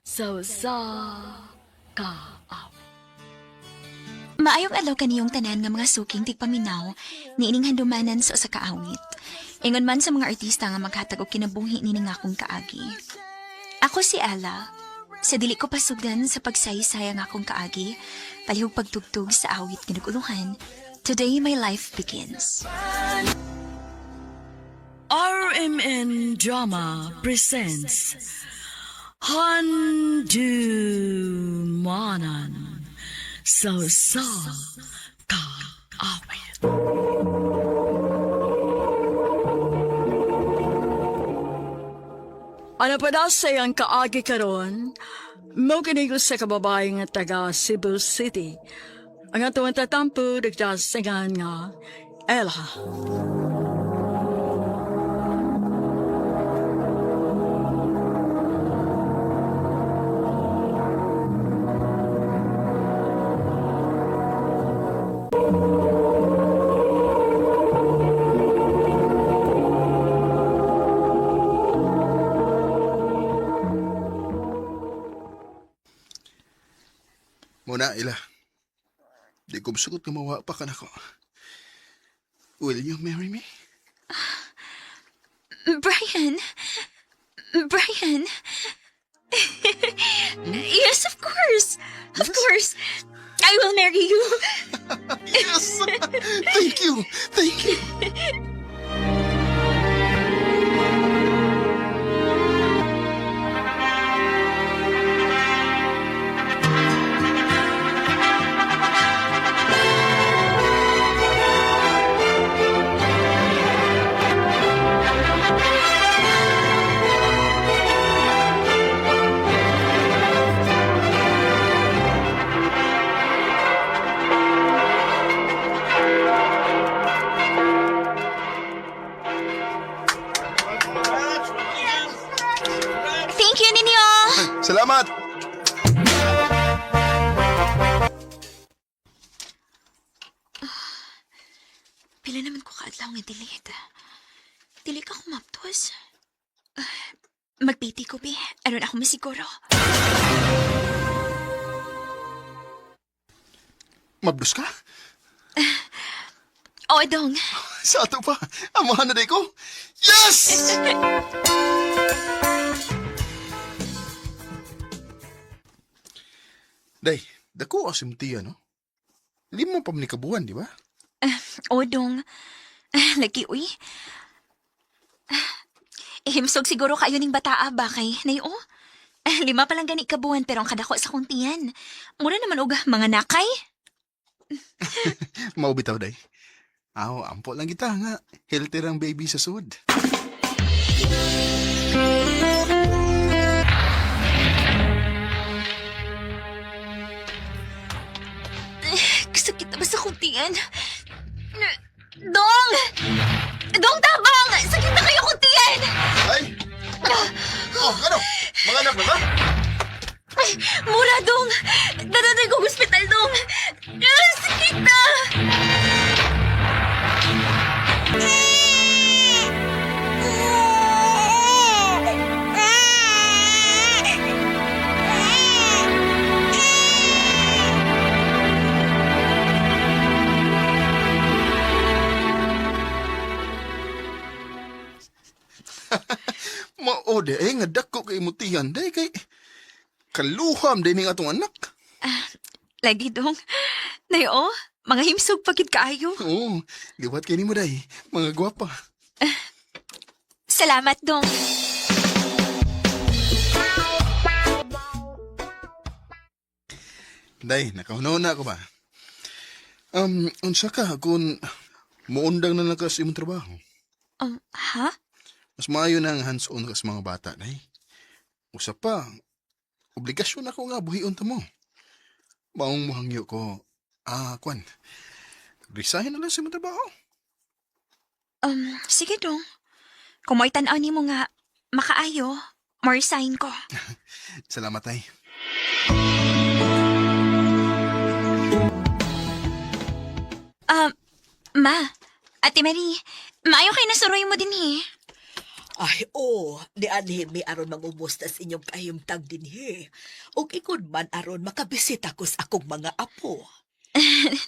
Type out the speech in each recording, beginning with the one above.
Sa usa ka awit. Maayong adlaw kaniyong tanan nga mga suking tigpaminaw niining handumanan sa usa ka awit. Ingon man sa mga artista nga maghatag og kinabuhi nining akong kaagi. Ako si Ella. Sa dili ko pasugdan sa pagsaysay ang akong kaagi, palihog pagtugtog sa awit nga naguluhan, Today My Life Begins. RMN Drama presents Handumanan sa usa ka awit. Ano pa daw sa iyang kaagi karon? Mo kini sa kababae nga taga Cebu City. Ang atong tatampo nagdasingan nga Ella. Muna, Ila. Di ko sugot nga mawa pa ka nako. Will you marry me? Brian! Brian! Yes, of course! Of course! I will marry you! Yes! Thank you! Thank you! Thank you ninyo! Salamat! Pila naman ko kaadlaw nga delete. Dili ka kumaptos. Magpiti ko, bi. Aron ako masiguro. Mabdos ka? O, dong. Sa ato pa. Amahan na di ko. Yes! Day, dako asim tiya, no? Lima pa man ni kabuan, di ba? O, dong. Lagi, uy. Ihimsog siguro kayo ning bataa ba kay nay o? 5 pa lang gani kabuan pero ang kadako sa kong tiyan. Mura naman og mga nakay. Mao bitaw, day. Aw, ampo lang kita nga. Healthy rang baby sa sud. Kasakit na ba sa kong tiyan? Dong! Dong, tabang! Sakit na kayo kong tiyan! Ay! Oh, ano? Mga anak na ba? Ay, mura, Dong! Dadaday kong ospital, Dong! Ah, sakit na! Mao de eh nga dako kay imutihan day kay kaluham day ning atong anak. Lagi, Dong. Nay, oh, mga himsog pagid kaayo. Oo, liwat kay nimo day, mga gwapa. Salamat, Dong. Day, nakahunaw na ako ba? Unsa ka kung muundang na lang ka sa imong trabaho? Ha? Mas maayo na ang hands-on ka sa mga bata, day. Usa pa, obligasyon ako nga buhion ta mo. Maong muhangyo ko, kwan, resign na lang sa imong trabaho. Sige, Dong. Kung mo'y tan-aw nimo nga, makaayo, more sign ko. Salamat, ay. Ma, Ate Marie, maayo kay nasuroy mo din, eh. Ay, oo, nianhi mi aron mangumusta sa inyong kahimtang dinhi. Ug ikon man aron makabisita ko sa akong mga apo.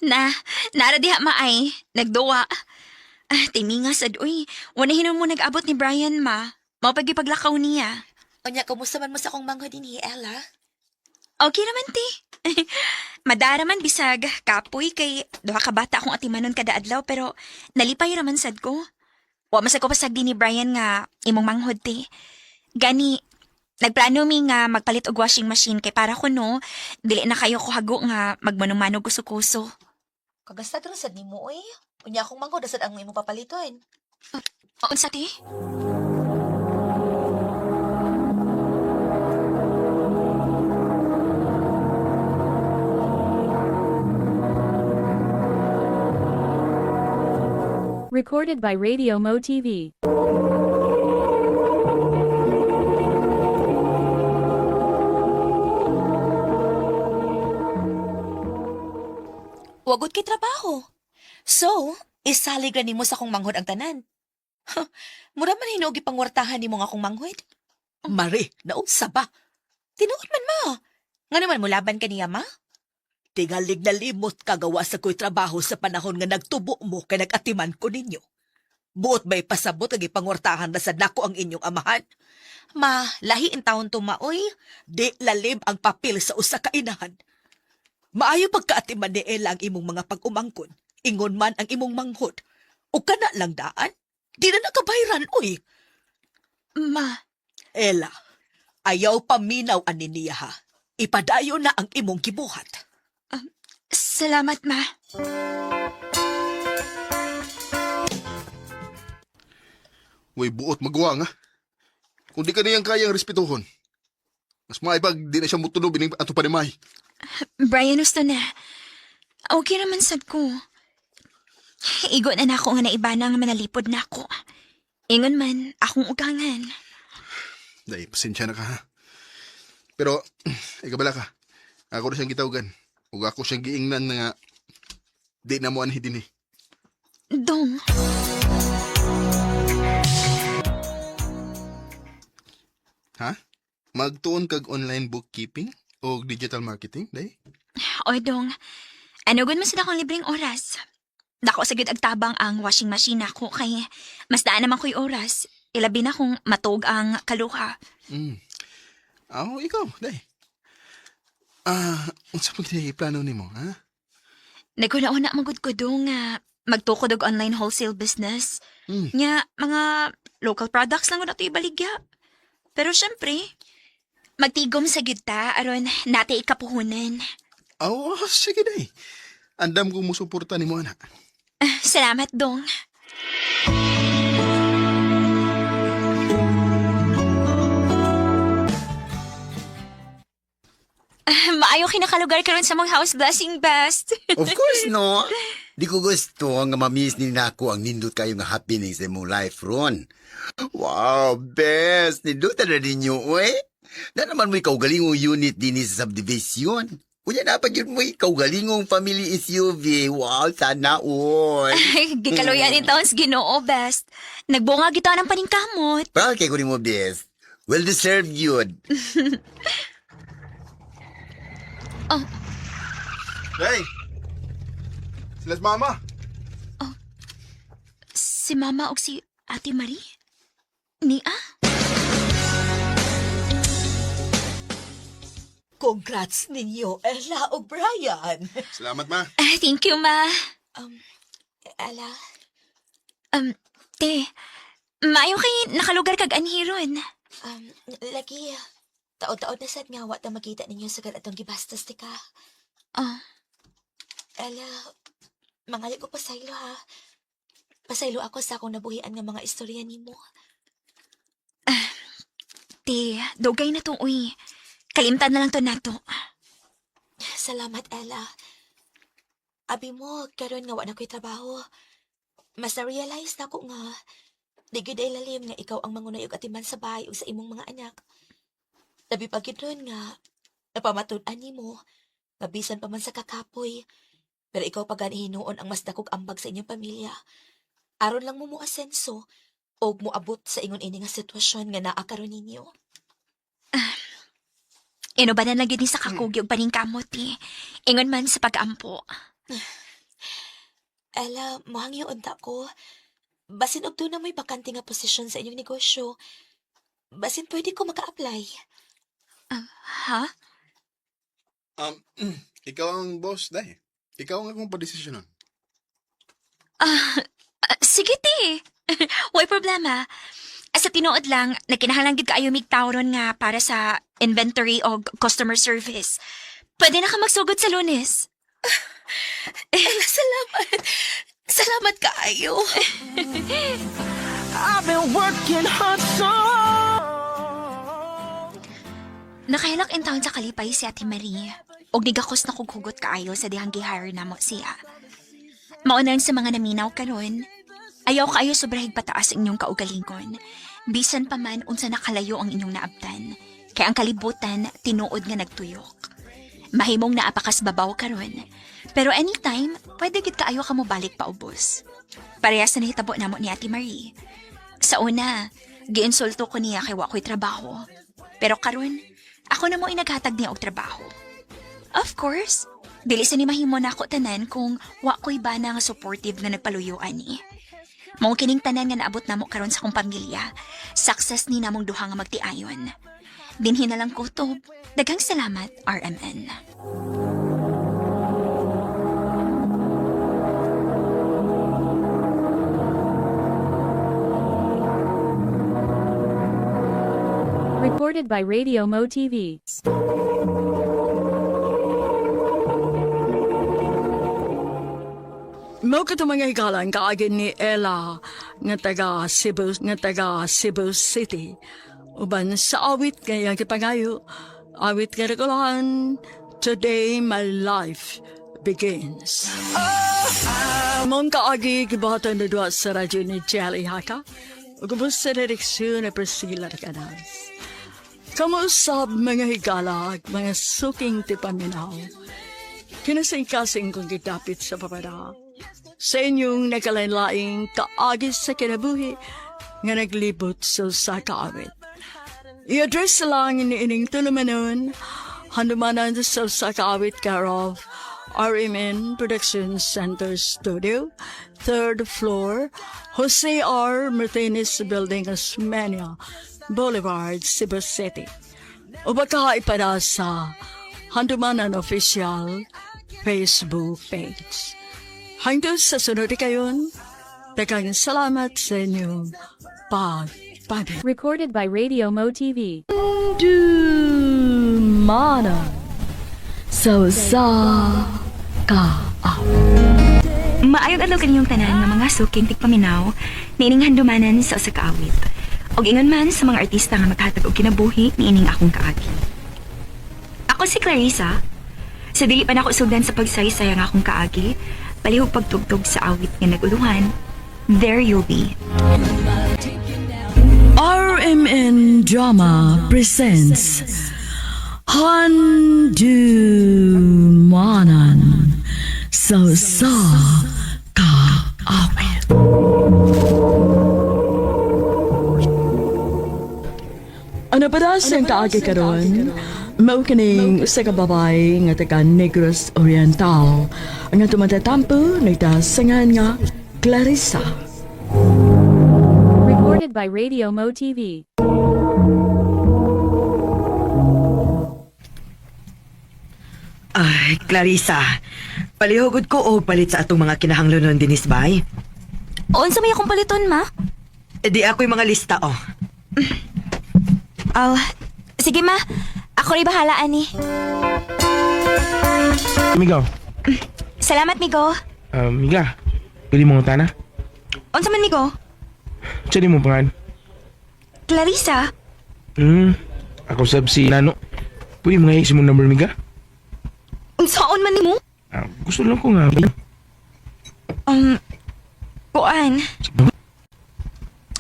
Na, nara diha maay. Nagduwa. Ah, timinga sad uy. Wala hinon mo nag-abot ni Brian, ma. Mao pag ipaglakaw niya. Unya, kumusta man mo sa akong manghod dinhi, Ella? Okay naman, ti. Madara man bisag, kapoy kay duha ka bata akong atimanon kada adlaw pero nalipay raman sad ko. Wa man sad ko pasag din ni Brian nga imong manghod ti. Gani nagplano mi nga magpalit og washing machine kay para kuno dili na kayo ko hago nga magmanong-manog kuso-kuso. Kagasta ra sad nimo oy. Unya akong manghod sad ang imong papaliton. Unsa ti? Recorded by Radio Mo TV. Wagot kay trabaho. So, isalig ra nimo sa akong manghod ang tanan. Huh, mura man hinuog ipangwartahan nimo nga akong manghod. Mari, naunsa ba? Tinuod man ma. Nga naman mo laban kaniya ma? Tingalig na limot kagawa sa ko'y trabaho sa panahon nga nagtubo mo kay nagatiman ko ninyo. Buot ba'y pasabot ang ipangwartahan na sa nako ang inyong amahan? Ma, lahi in taon to ma oy. Di lalim ang papel sa usa ka inahan. Maayo pagkaatiman ni Ella ang imong mga pag-umangkon. Ingon man ang imong manghod. O kana lang daan? Di na nakabayran, oy. Ma, Ella, ayaw paminaw ani niya ha. Ipadayo na ang imong gibuhat. Salamat ma. Way buot magawa nga. Kung di ka niyang kayang respetuhon, mas maibag di na siya mutunob ining ato pa ni May. Brian, gusto na. Okay naman sad ko. Igo na nako nga naibana nga manalipod na ako. Ingon man, akong ugangan. Day, pasensya na ka ha. Pero, ikabala ka. Ako na siyang gitawagan. Ug ako siyang giingnan nga di na mo anhi dinhi. Dong, Ha? Magtuon kag online bookkeeping o digital marketing, day? oy dong. Ano gud man sad akong libreng oras. Dako sa gyud agtabang ang washing machine ako kay mas daan naman ko'y oras. Ilabi na kung matog ang kaluha. Aw, ikaw, day. Ah, unsa pa gid plano nimo, ha? Naguna-una man gud ko dong nga magtukod og online wholesale business. Nga mga local products lang gud ato ibaligya. Pero syempre, magtigom sa gyud ta aron nati ikapuhunan. Aw, sige day. Andam kong musuporta nimo ana. Ah, salamat dong. Ah, maayo kinakalugar karon sa mong house blessing best. Of course, no. Di ko gusto nga ma-miss ni nako ang nindot kayo nga happening sa imong life ron. Wow, best! Nindot na ninyo, uy. Na naman mo'y kaugalingong unit din sa subdivision. Unya na pag yun mo'y kaugalingong family SUV. Wow, sana all. Gikaluyan in taons Ginoo best. Nagbunga gitaw ng paningkamot. Proud kay ko nimo, best. Well deserved yun. Day! Sila si mama. Si Mama o si Ate Marie? Nia? Congrats ninyo, Ella o Brian. Salamat, ma. Ah, thank you, Ma. Ella, Te, maayo kay nakalugar kag anhiron. lagi taod-taod na sad nga wa ta makita ninyo sa atong gibastos ti ka. Oh, Ella, mangayo ko pasaylo ha. Pasaylo ako sa akong nabuhian nga mga istorya nimo. Te, dugay na tong uy. Kalimtan na lang to nato. Salamat, Ella. Abi mo, karon nga wa na ko'y trabaho. Mas na-realize na ko nga, di gyud ay lalim nga ikaw ang mangunay og atiman sa bahay ug sa imong mga anak. Labi pa gyud ron nga, napamatud-an nimo, nga bisan pa man sa kakapoy, pero ikaw pa gani hinuon ang mas dakog ambag sa inyong pamilya. Aron lang mo mo asenso, Og moabot sa ingon ini nga sitwasyon nga naa karon ninyo. Inubanan lang gyud ni sa kakugi og paningkamot eh. Ingon man sa pag-ampo. Ella, mohangyo unta ko. Basin og na mo'y bakante nga posisyon sa inyong negosyo. Basin pwede ko maka-apply. Ha? Um, ikaw ang boss, day. Ikaw ang akong padesisyonon. Ah, sige ti. Way problema. Sa tinuod lang, nagkinahanglan gid kaayo mig tawron nga para sa inventory o customer service. Pwede na ka magsugod sa Lunes. Ella, salamat. Salamat kaayo. I've been working hard so Nakahilak in town sa kalipay si Ate Marie. Og nigakos na kog hugot kaayo sa dihang gihire namo siya. Maunang sa mga naminaw karon, ayaw kaayo sobrahig pataas ang inyong kaugalingon. Bisan pa man unsa nakalayo ang inyong naabtan. Kay ang kalibutan tinuod nga nagtuyok. Mahimong naapakas babaw karon. Pero anytime, pwede gid kaayo ka mobalik pa ubos. Parehas na nahitabo namo ni Ate Marie. Sa una, giinsulto ko niya kay wa ko'y trabaho. Pero karon, ako na mo inaghatag niya og trabaho. Of course, dili sa ni mahimo na ako tanan kung wa ko'y bana nga supportive nga nagpaluyo ani. Mao kining tanan nga naabot namo karon sa akong pamilya. Success ni namong duha nga magtiayon. Dinhi na lang kutob. Daghang salamat, RMN. Recorded by Radio Mo TV. Mao kato mga higalan kaagi ni Ella nga taga Cebu City. Uban sa awit nga iyang gipangayo, awit nga regulahan, "Today My Life Begins." Mong kaagi gibuhatan na duwa sa radyo ni Jelly Haka, ug ubos sa direksyon ni Priscilla Recanas. Kamuusab mga higala ag mga suking tipaminaw. Kinasing-kasing kong gidapit sa papada sa inyong nagkalain-laing kaagi sa kinabuhi nga naglibot sa usa ka awit. I-address lang ni ining tulumanon, handumanan sa usa ka awit care of RMN Production Center Studio, third floor, Jose R. Martinez Building, Osmeña Boulevard, Cebu City. O baka ipada sa Handumanan Official Facebook page. Hanggang sa sunod kayon, daghang salamat sa inyong pagpabi. Recorded by Radio Mo TV. Dumana sa usa ka Maayong adlaw kaninyong tanan nga mga suking tigpaminaw niining handumanan sa usa ka awit. Og ingon man sa mga artista nga maghatag og kinabuhi niining akong kaagi. Ako si Clarissa. Sa dili pa nako sugdan sa pagsaysay ang akong kaagi, palihog pagtugtog sa awit nga naguluhan, "There You'll Be." RMN Drama presents Handumanan sa usa ka awit. Ano pa daw siyang kaagi karon? Mao kining usa ka babae nga taga Negros Oriental ang tumatatampo nagdasangan nga Clarissa. Recorded by Radio Mo TV. Ay, Clarissa. Palihugod ko og palit sa atong mga kinahanglanon dinis bay. Unsa may akong paliton, ma? E di ako'y mga lista oh. Oh, sige ma. Ako rin bahala ani. Migo, Salamat, Migo. Miga, pili mo tana. Unsa man, Migo? Siya di mo pangan. Clarissa? Ako sab si Nano. Pwede mo nga mo number, Miga? Unsaon man nimo? Ah, gusto lang ko nga. Kuan.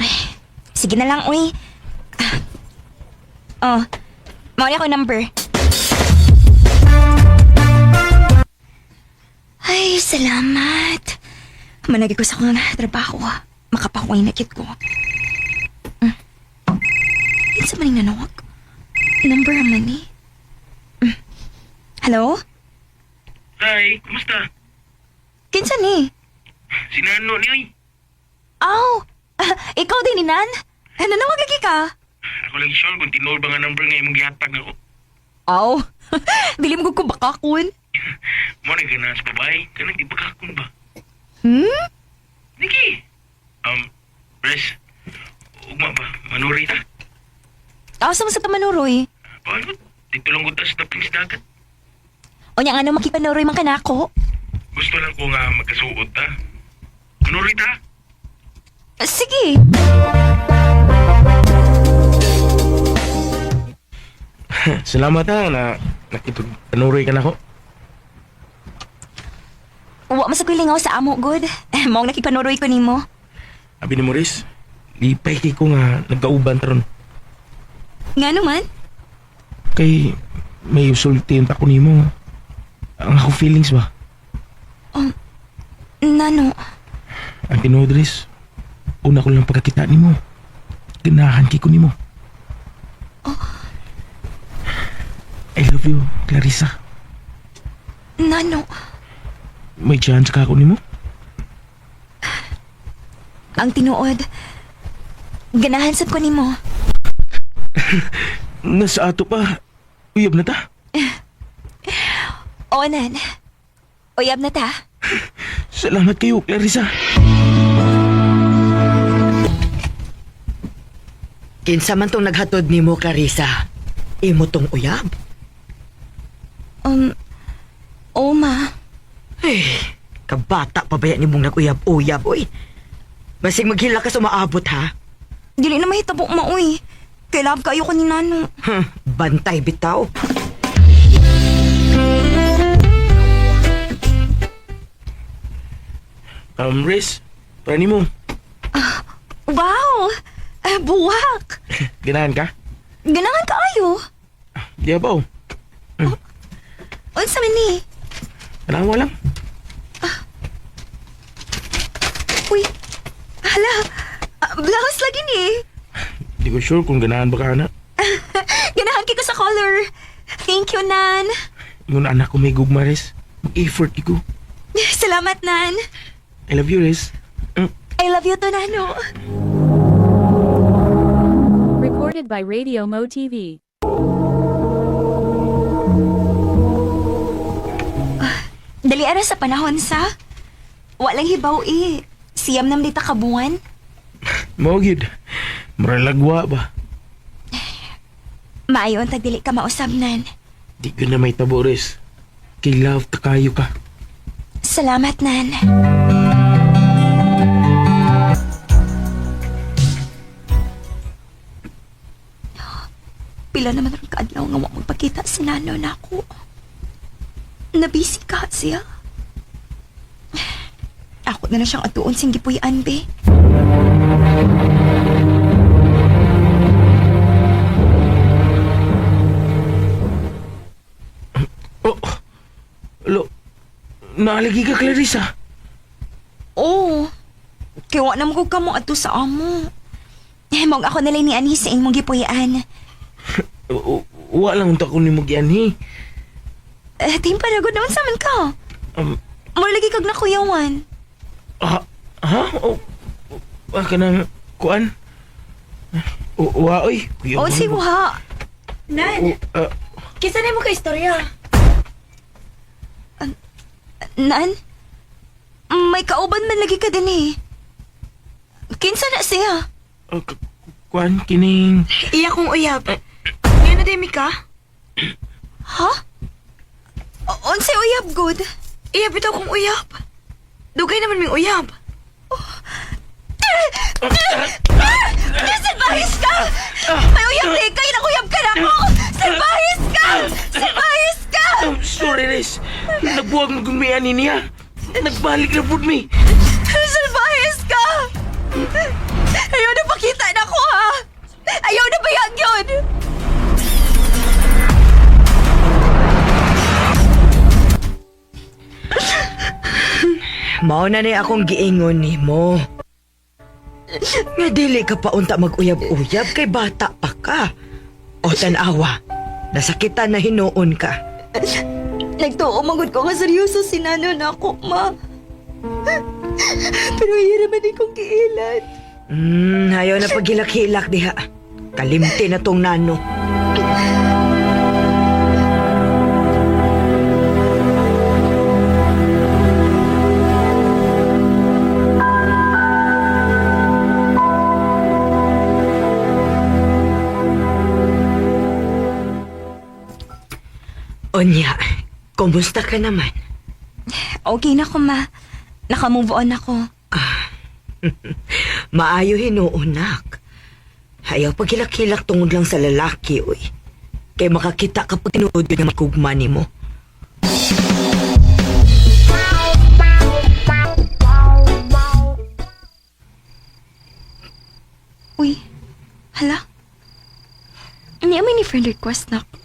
Ay, sige na lang, uy. Ah. Oh, mao ako number. Ay, salamat. Managi ko sa akong trabaho. Makapahuway na kit ko. Kinsa man ning nanawag? Number man ni. Hello? Hi, kumusta? Kinsa ni? Si Nano ni oy. Aw! Ikaw din ni Nan? Nanawag lagi ka? Ako lang sure kung tinuod ba nga number nga imong gihatag nako. Aw! Dili mo ko bakakon. Mo na ganahan sa babae, kanang di bakakon ba? Hmm? Niki. Res. Ugma ba? Manuri ta. Aw, sa sa tamanuroy. Paano? Dito lang ko ta sa taping sa dagat. O nya nga makipanuroy man kanako. Gusto lang ko nga magkasuot ta. Manuri ta. Sige. Salamat ha na nakipagpanuroy ka na ko. Wa man sa ko'y lingaw sa amo, good. Maong nakipanuroy ko nimo. Abi ni Maurice, lipay kay ko nga nagkauban taron. Nga naman? Kay may usulti ta ko nimo. Ang ako feelings ba? Nano? Ang tinuod Riz, una ko lang pagkakita nimo. Ganahan kay ko nimo. I love you, Clarissa. Nano? May chance ka ako nimo? Ang tinuod. Ganahan sad ko nimo. Nasa ato pa. Uyab na ta. O, Nan. Uyab na ta. Salamat kayo, Clarissa. Kinsa man tong naghatod nimo, Clarissa? Imo tong uyab. O, ma. Ay, kabata pa baya nimong nag-uyab-uyab, oy. Basig maghila ka sa umaabot, ha? Dili na mahitabo, ma, uy. Kay love kayo ko ni Nano. Hmm, bantay bitaw. Riz, para nimo. Wow! Buwak! Ganahan ka? Ganahan kaayo. Di ba? Oh. Unsa man ni? Tanawa lang. Uy, hala. Blouse lagi ni. Di ko sure kung ganahan ba ka, anak. Ganahan kay ko sa color. Thank you, Nan. Yung anak ko may gugma, Riz. Mag-effort ko. Salamat, Nan. I love you, Riz. I love you too, Nano. Recorded by Radio Mo TV. Dali ara sa panahon sa. Walang hibaw eh. Siyam nam dita kabuan. Mao gyud. Muralagwa ba? Maayo ang tagdili ka mausab, Nan. Di ko na may tabo, Riz. Kay love ta kayo ka. Salamat, Nan. Pila naman rin kaadlaw nga wa magpakita si Nano na ako. Nabisi ka siya. Ako na na siyang atuon sing gipuy-an, be. Oh! Lo, naalagi ka, Clarissa. Oo. Kaya wa naman ko kamo ato sa amo. Eh, mong ako nalay ni Anise sa imong gipuy-an. Wa lang unta ko nimo gianhi. Eh, timpa na gud naman sa man ka. Mura lagi kag nakuyawan. Ha? Ha? Oh, ah, kanang kuan? Wa oy. Kuyawan O, si ba? Wa. Nan, Oh, ah, kinsa na mo ka istorya? Nan? May kauban man lagi ka din eh. Kinsa na siya? Kuan kining Iya kong uyab. Ngano demi ka? Ha? Unsay uyab good? Iya bitaw kong uyab. Dugay naman ming uyab. Salbahis ka! May uyab na kay nakuyab ka na ako! Salbahis ka! Salbahis ka! Sorry, Riz. Nagbuwag mo gumian niya. Nagbalik na pud mi. Salbahis ka! Ayaw na pakita na ko ha! Ayaw na bayag yun! Mao na ni akong giingon nimo. Nga dili ka pa unta mag-uyab-uyab kay bata pa ka. ka. O tanawa, nasakitan na hinuon ka. Nagtuo magud ko nga seryoso si Nano na ako, ma. Pero iya naman ikong giilan. Ayaw na paghilak-hilak diha. Kalimti na tong nano. Onya, kumusta ka naman? Okay na ko, ma. Naka-move on ako. Maayo hinuon, nak. Ayaw paghilak-hilak tungod lang sa lalaki, uy. Kay makakita ka pag tinuod yun nga makugma nimo. Uy, hala. Niya may ni friend request na ako.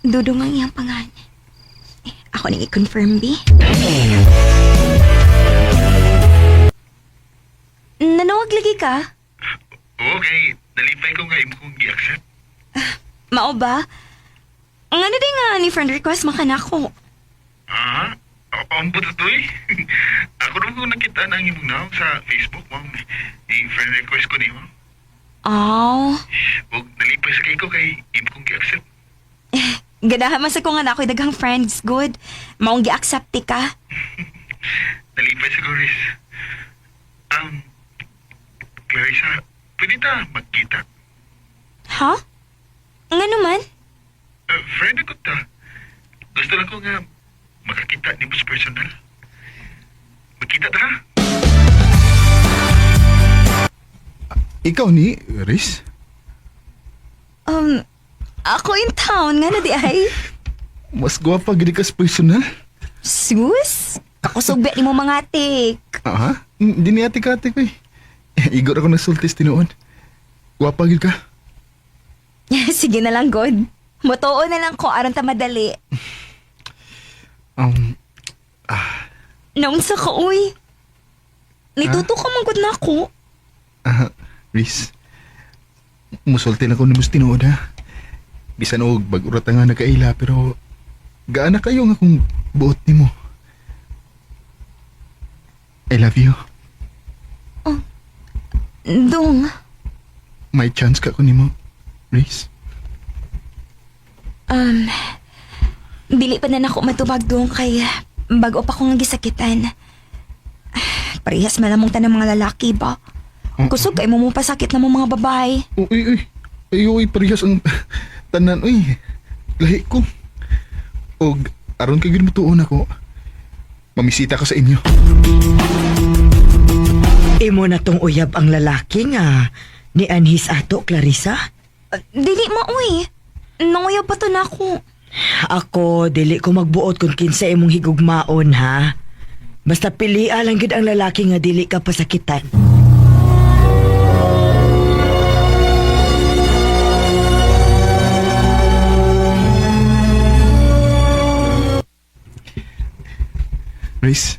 Dudong ang iyang pangan. Eh, ako nang i-confirm, B. Nanawag lagi ka? Okay, nalipay ko nga imo kong gi-accept. Mao ba? Ang ano din nga ni friend request makanako. Ah, paambot ito eh. Ako naman kung nakita na ang imong naong sa Facebook, ma'am. I-friend request ko niyo. Aw, Huwag nalipay sa kay ko kay imo kong gi-accept. ganahan man sa ko nga na ako'y daghang friends, good. Maong gi-accept ka. Nalipay sa Goris. Clarissa, pwede ta magkita? Ha? Nga naman? Friend ako ta. Gusto lang ko nga makakita ni Boss personal. Magkita ta ha? Ikaw ni, Riz? Ako in town, nga na di ay. Mas gwapa gid ka sa personal. Sus? Ako sugbe ni mo mga tik. Aha, di ni ate ka ate ko eh. Igor ako nagsultis tinuod. Gwapa gid ka. Sige na lang, God. Motoo na lang ko aron ta madali. Um, Naunsa ka, uy. Nituto ka man gud na ako. ah, Riz. Musulti na ko ni mas tinuod ha. Bisan og bag-urat nga nakaila pero gaana kayo nga kung buot nimo. I love you. Dong, May chance ka ko nimo, Riz. um, dili pa na nako matubag dong kay bago pa ko nga gisakitan. Parehas malamong tanang mga lalaki ba? Kusog kay mo mo pasakit na mo mga babae. Uy, uy. Ay, uy, parehas ang tanan, uy. Lahi ko. Og aron kay gid motuon ako. Mamisita ka sa inyo. Imo na tong uyab ang lalaki nga ni Anhis ato, Clarissa. Dili ma, uy. Nanguyaw pa to na ako. Ako, dili ko magbuot kung kinsa imong higugmaon, ha? Basta pilia lang gid ang lalaki nga dili ka pasakitan. Riz,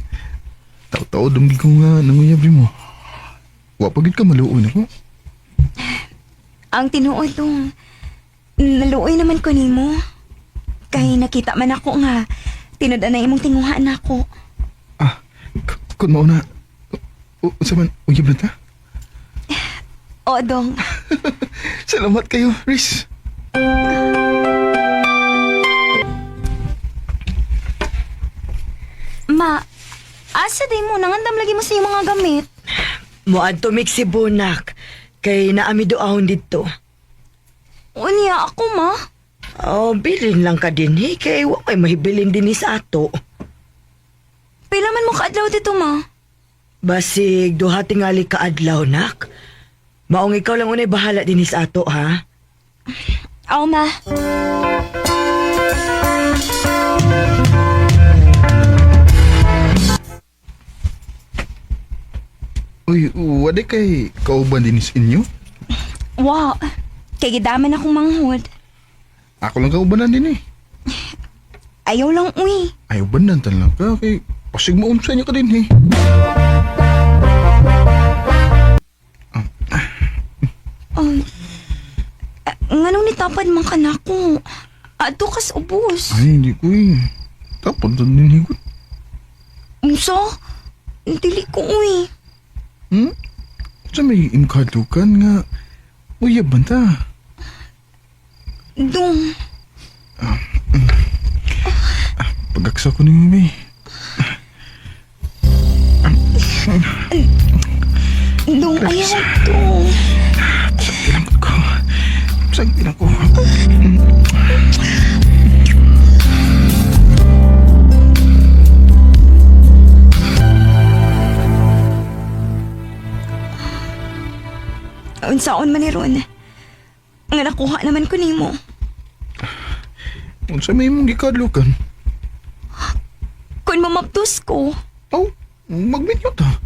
tao-tao dumgi ko nga nanguyab mo. Wa pa gid ka maluoy nako. Ang tinuod dong, naluoy naman ko nimo. Kay nakita man ako nga, tinud na imong tinguhaan ako. Ah, kun mao na. Unsa man uyab na ta? O, dong. Salamat kayo, Riz. Ma, asa day mo? Nangandam lagi mo sa iyong mga gamit. Moadto mig Cebu, nak. Kay naami duahon didto. Unya, ako ma. Oh, bilin lang ka din eh. Kay wa may mahibilin din sa ato. Pila man mo kaadlaw dito, ma. Basig duha tingali ka adlaw, nak. Maong ikaw lang unay bahala din sa ato, ha? Aw, ma. Uy, wala kay kauban din sa inyo? Wa. Kay gidaman akong manghod. Ako lang kaubanan din eh. Ayaw lang, uy. Ayaw bandan tan lang ka kay pasig mo unsa inyo ka din eh. Um, Nganong nitapad man ka nako? Adto kas ubos. Ay, hindi ko eh. Tapos doon din higot. Unsa? Dili ko uy. Hmm? Sa may imkadukan nga, uyab man ta. Dong, Pagaksa ko ni Mimi. dong, ayaw to. Sagpilang ko. Sagpilang ko. Unsaon man ni Ron? Nga nakuha naman ko nimo. Unsa may imong gikadlukan? Kung mamaptos ko, Oh, magminyo ta.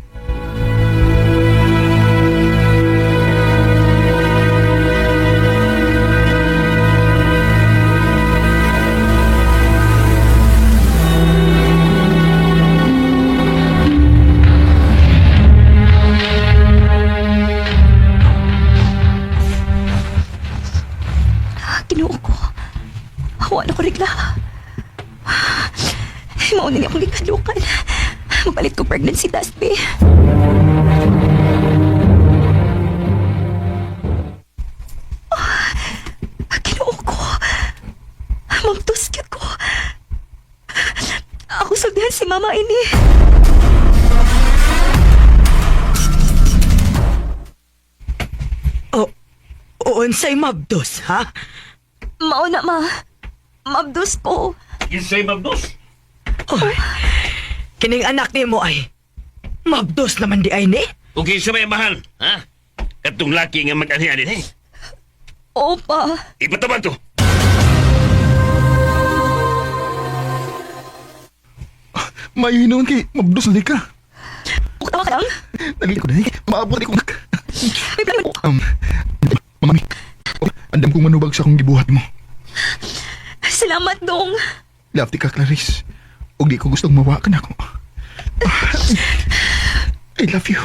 Ginoo ko. Hawa na ko regla. Mao na ni akong gikadlukan. Magpalit ko pregnancy test, be. Ah, Ginoo ko. Mamtuskit ko. Ako sultihan si mama ini. O, unsay mabdos, ha? Mao na, ma. Mabdos ko. Kinsay mabdos? Oy, kining anak nimo ay mabdos naman di ay ni. O kinsa may mahal, ha? Katong laki nga mag-ani-ani eh. Opa. Ipataman to. Mayo noon kay mabdos na di ka. Tawa ka lang. Nalito ko na eh. Maabot ko. May plano ko. Mami, andam kong manubag sa akong gibuhat mo. Salamat, dong. Love ti ka, Clarice. Ug di ko gustong mawa ka na ako. I love you.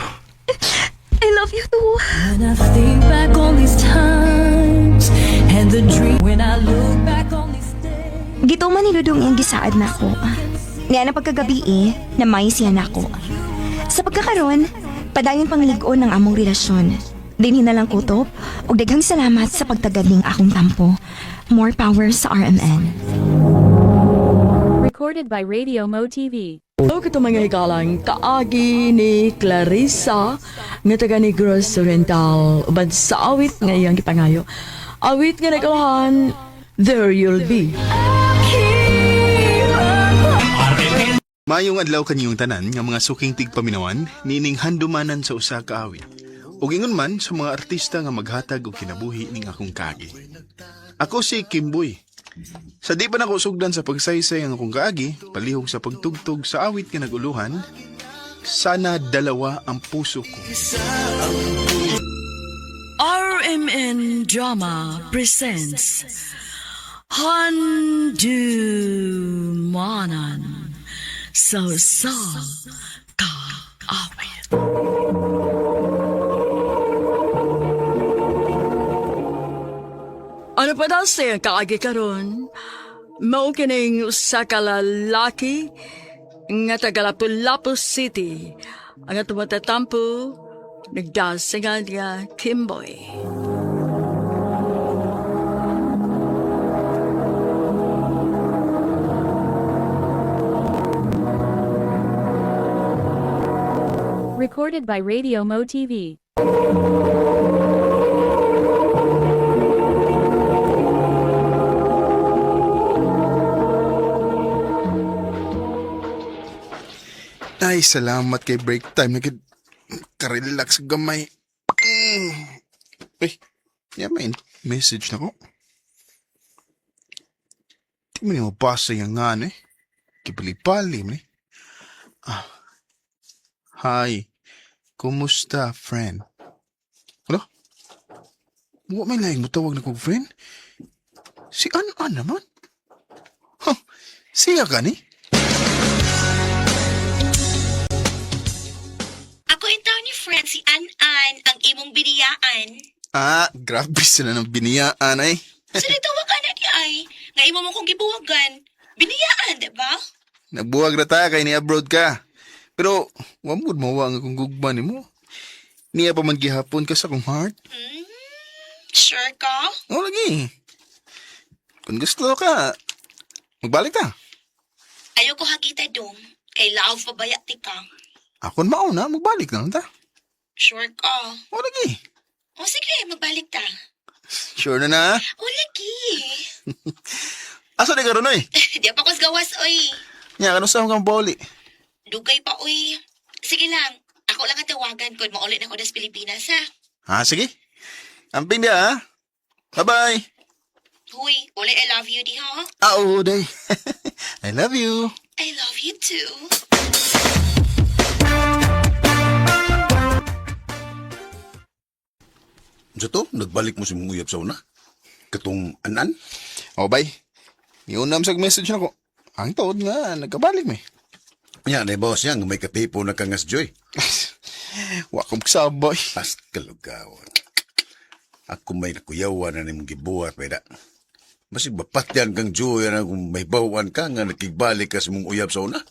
I love you too. When I think back on these times and the dream when I look back on these days. Gituman ni Dudong iyang gisaad nako. Niya na pagkagabi eh, na may siya nako. Sa pagkakaron, padayon panglig-on ang among relasyon. Dinhi na lang kutob, ug daghang salamat sa pagtagad ning akong tampo. More power sa RMN. Recorded by Radio Mo TV. O kato mga higalang kaagi ni Clarissa nga taga Negros Oriental uban sa awit nga iyang gipangayo. Awit nga nagulahan, There You'll Be. Mayong adlaw kaniyong tanan nga mga suking tigpaminawan nining handumanan sa usa ka awit. Ug ingon man sa mga artista nga maghatag og kinabuhi ning akong kaagi. Ako si Kimboy. Sa di pa nako sugdan sa pagsaysay ang akong kaagi, palihog sa pagtugtog sa awit nga naguluhan, sana dalawa ang puso ko. RMN Drama presents Handumanan sa sa kaawit. Ano pa daw siya kaagi karon? Mao kining usa ka lalaki nga taga Lapu-Lapu City. Ang atong matatampo, nagdasingan nga Kimboy. Recorded by Radio Mo TV. Ay, salamat kay break time. Nagid, karelax gamay. Ay, yeah, may message na ko. Di mo niya mabasa yung nga, eh. Kipalipali mo eh. Ah. Hi. Kumusta, friend? Ano? Wa may laing mo tawag na kong friend? Si An-An naman. Huh, siya ka ni? Ako intaw ni friend si An-An, ang imong biniyaan. Ah, grabe sila ng biniyaan ay. Sa nagtawag ka na di ay, nga imo mo kong gibuwagan. Biniyaan, di ba? Nagbuwag ra ta kay ni abroad ka. Pero wa mood mawa ang akong gugma nimo. Niya pa man gihapon ka sa akong heart. Hmm, sure ka? Oo lagi. Kung gusto ka, magbalik ta. Ayoko hakita dong. Kay love pabaya ti ka. Akon mauna, magbalik na lang ta. Sure ka? Oo lagi. O sige, magbalik ta. Sure na na. O lagi. Asa di ka ron oy? Di pa ko sa gawas, oy. Nya, kano sa akong boli? Dugay pa, oy. Sige lang. Ako lang ang tawagan kung maulit na ko das Pilipinas, ha? Ah, sige. Amping dia, ha? Bye-bye. Huy, uli I love you di, ha? Ah, oo, day. I love you. I love you too. Sa to, nagbalik mo si mong uyab sa una. Katong anan. Oh, bye. Niunam sa message na ko. Ang taod nga, nagkabalik mi. Nya, naibaw siya nga may katipo na kangas Joy. Wa ko magsabay. Pas kalugawan. Ako may nakuyawan na nimong gibuhat, pweda. Masig bapatyan kang Joy na kung may bawan ka nga nakigbalik ka sa mong uyab sa una.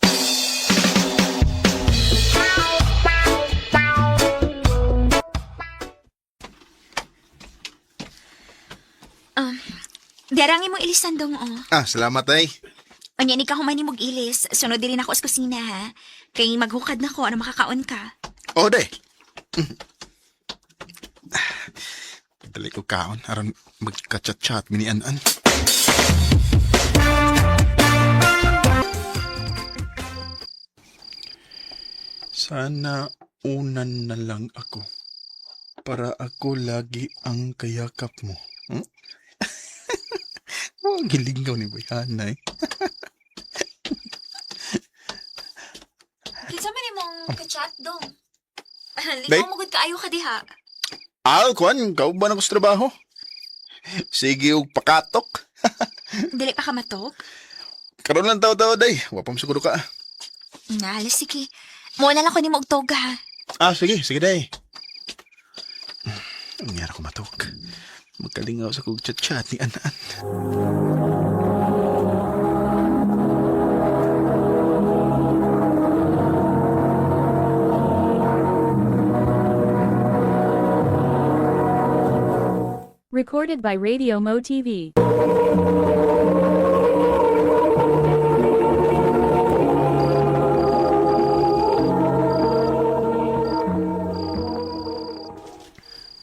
Darang imong ilisan dong, oh. Ah, salamat ay. Unya ni ka human nimog ilis. Sunod diri na ako sa kusina, ha? Kay maghukad na ko, ano makakaon ka. Oh, day. Dali ko kaon aron magka-chat-chat mini an-an. Sana unan na lang ako para ako lagi ang kayakap mo. Hmm? Oh, gilingaw ni Bayana eh. Kinsa man imong ka-chat dong? Day? Lingaw mo gud kaayo ka diha. Ah, kuan, kauban ako sa trabaho. Sige og pakatok. Dili pa ka matok? Karon lang taw-taw day. Wa pa siguro ka. Na, alas, sige. Mo na lang ko nimo og toga, ha? Ah, sige, sige day. Ang ko matok. Magkalingaw sa kog chat-chat ni Anan. Recorded by Radio Mo TV.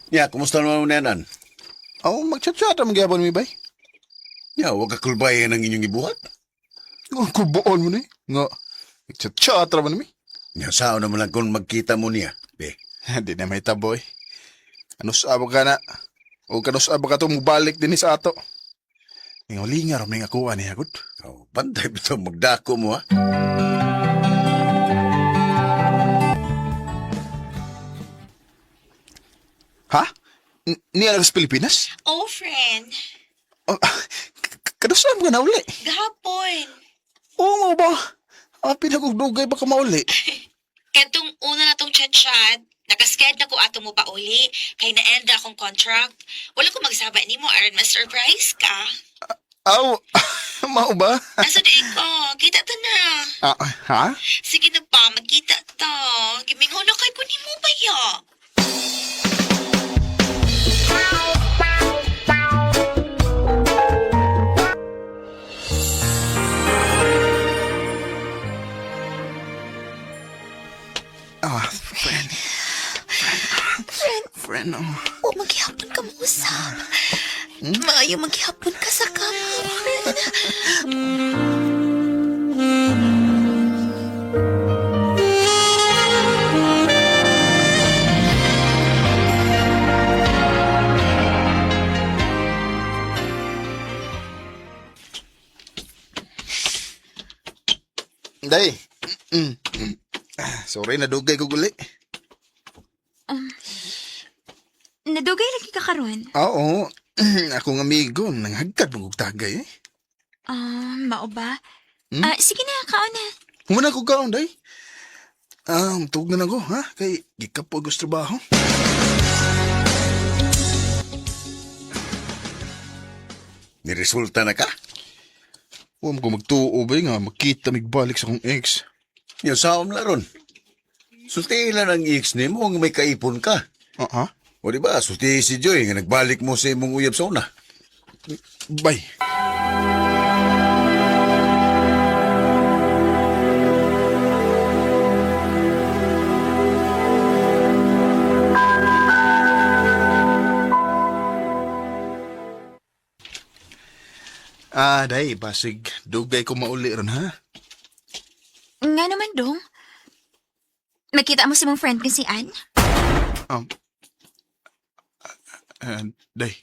Nya, kumusta naman mo nanan? Oh, mag-chat-chat ang magyapon mi bay. Nya, huwag ka kulbayan ang inyong ibuhat. Nga, kubuon mo ni. Nga, chat-chat ra man mi. Nya, sao naman lang kung magkita mo niya. Be, Di na may taboy. Ano sa ka na? O kano sa ka to mubalik din sa ato. Ingaw-linga ra may nga kuha niya gud. oh, pantay ba ito magdako mo ha? Ha? Niya lang sa Pilipinas? Oh, friend. Oh, kadusam ka na uli. Gahapon. Oo nga ba? Ah, pinagugdugay ba ka mauli? Kantong una na tong chat-chat, nakasked na ko ato mo pa uli, kay na-end na akong contract. Wala ko magsaba nimo aron ma-surprise ka. Aw, mao ba? Nasa di ko, kita ta na. Ah, ha? Sige na pa, magkita ta. Gimingaw na kay ko nimo baya. Ah, friend. Friend. Friend, oh. O, maghihapon ka mausap. Maayo maghihapon ka sa kama, friend. Day. Ah, sorry, nadugay ko guli. Nadugay lagi ka karon. Oo. Akong amigo, nanghagkad mong tagay eh. Ah, mao ba? Hmm? Ah, sige na, kaon na. Humana ko kaon, day. Ah, tug na na ko, ha? Kay gikapog ko sa trabaho. Niresulta na ka? Huwag mo ko magtuo ba nga makita migbalik sa akong ex. Yung saom na ron. Sultihin lang ang ex nimo ang may kaipon ka. Ah, ha? O di ba, sultihin si Joy nga nagbalik mo sa imong uyab sa una. Bye. Ah, day, basig. Dugay ko mauli ron, ha? Nga naman, dong. Makita mo sa mong friend nga si Ann? Day.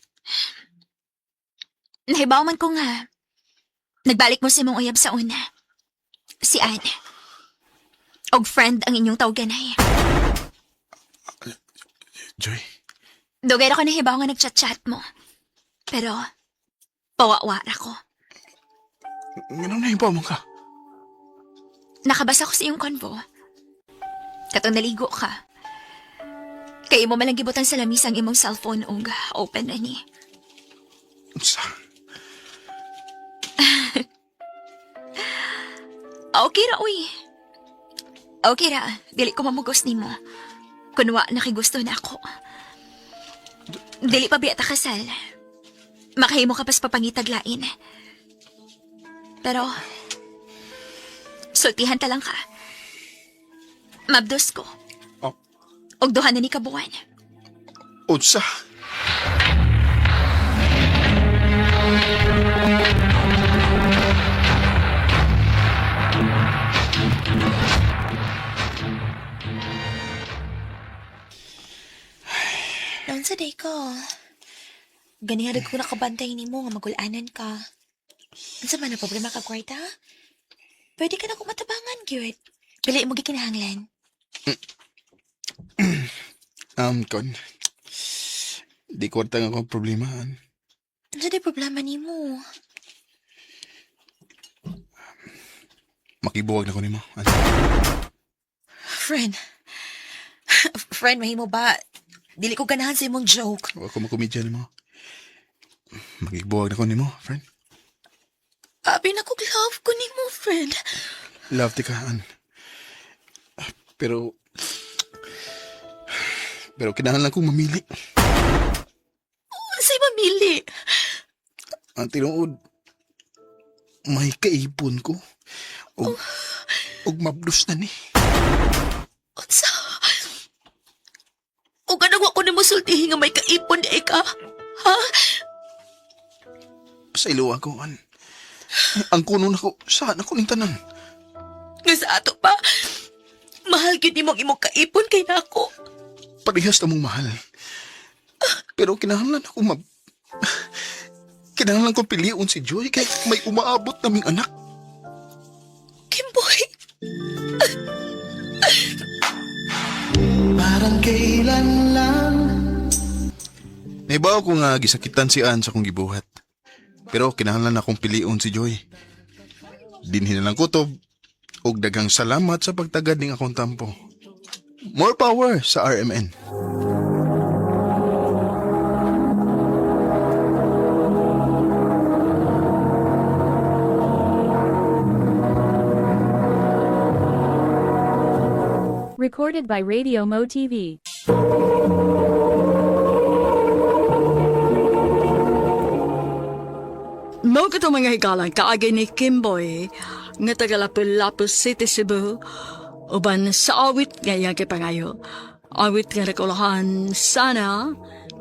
Nahibaw man ko nga. Nagbalik mo sa imong uyab sa una. Si Ann. Og friend ang inyong tawganay. Joy. Dugay ra ko nahibaw nga nagchat-chat mo. Pero, pawawa ra ko. Ganun na mo ka. Nakabasa ko sa iyong convo. Katong naligo ka. Kay imo malang gibutan sa lamisa ang imong cellphone og open na ni. Unsa? Okay ra, uy. Okay ra, dili ko mamugos nimo. Kunwa nakigusto na ako. Dili pa biya ta kasal. Makahimo ka pas papangitag lain. Pero, sultihan ta lang ka. Mabdos ko. Oh. Og duha na ni kabuan. Unsa? Noon sa day ko. Ganihan ko nakabantay nimo nga magulanan ka. Unsa man ang problema ka, kwarta? Pwede ka na kumatabangan, gyud. Pili mo gikinahanglan. Kon. Di ko nga akong problema. An. Unsa day problema nimo? Makibuwag na ko nimo. An. Friend. Friend, mahimo ba? Dili ko ganahan sa imong joke. Wa ko makomedya nimo. Makibuwag na ko nimo, friend. Abi na kog love ko nimo, friend. Love ti ka, An. Pero... Pero kinahanglan kong mamili. Unsay mamili? Ang tinuod, may kaipon ko. Og, og mabdos na ni. Unsa? O ganang wa ko nimo sultihin nga may kaipon di ka? Ha? Sa ilo ako, An. Ang kuno na ko, saan ako ning tanan? Nga sa ato pa, mahal gyud nimo ang imong kaipon kay nako. Parehas na mong mahal. Pero kinahanglan ako mab... Kinahanglan ko piliun si Joy kay may umaabot naming anak. Kimboy, Parang kailan lang. Naibaw ko nga gisakitan si Ann sa akong gibuhat. Pero kinahanglan akong piliun si Joy. Dinhin na lang kutob og daghang salamat sa pagtagad ning akong tampo. More power sa RMN. Recorded by Radio Mo TV. Mo kato mga higalan kaagi ni Kimboy nga taga Lapu-Lapu City, Cebu uban sa awit nga iyang kipangayo. Awit nga nakulahan, sana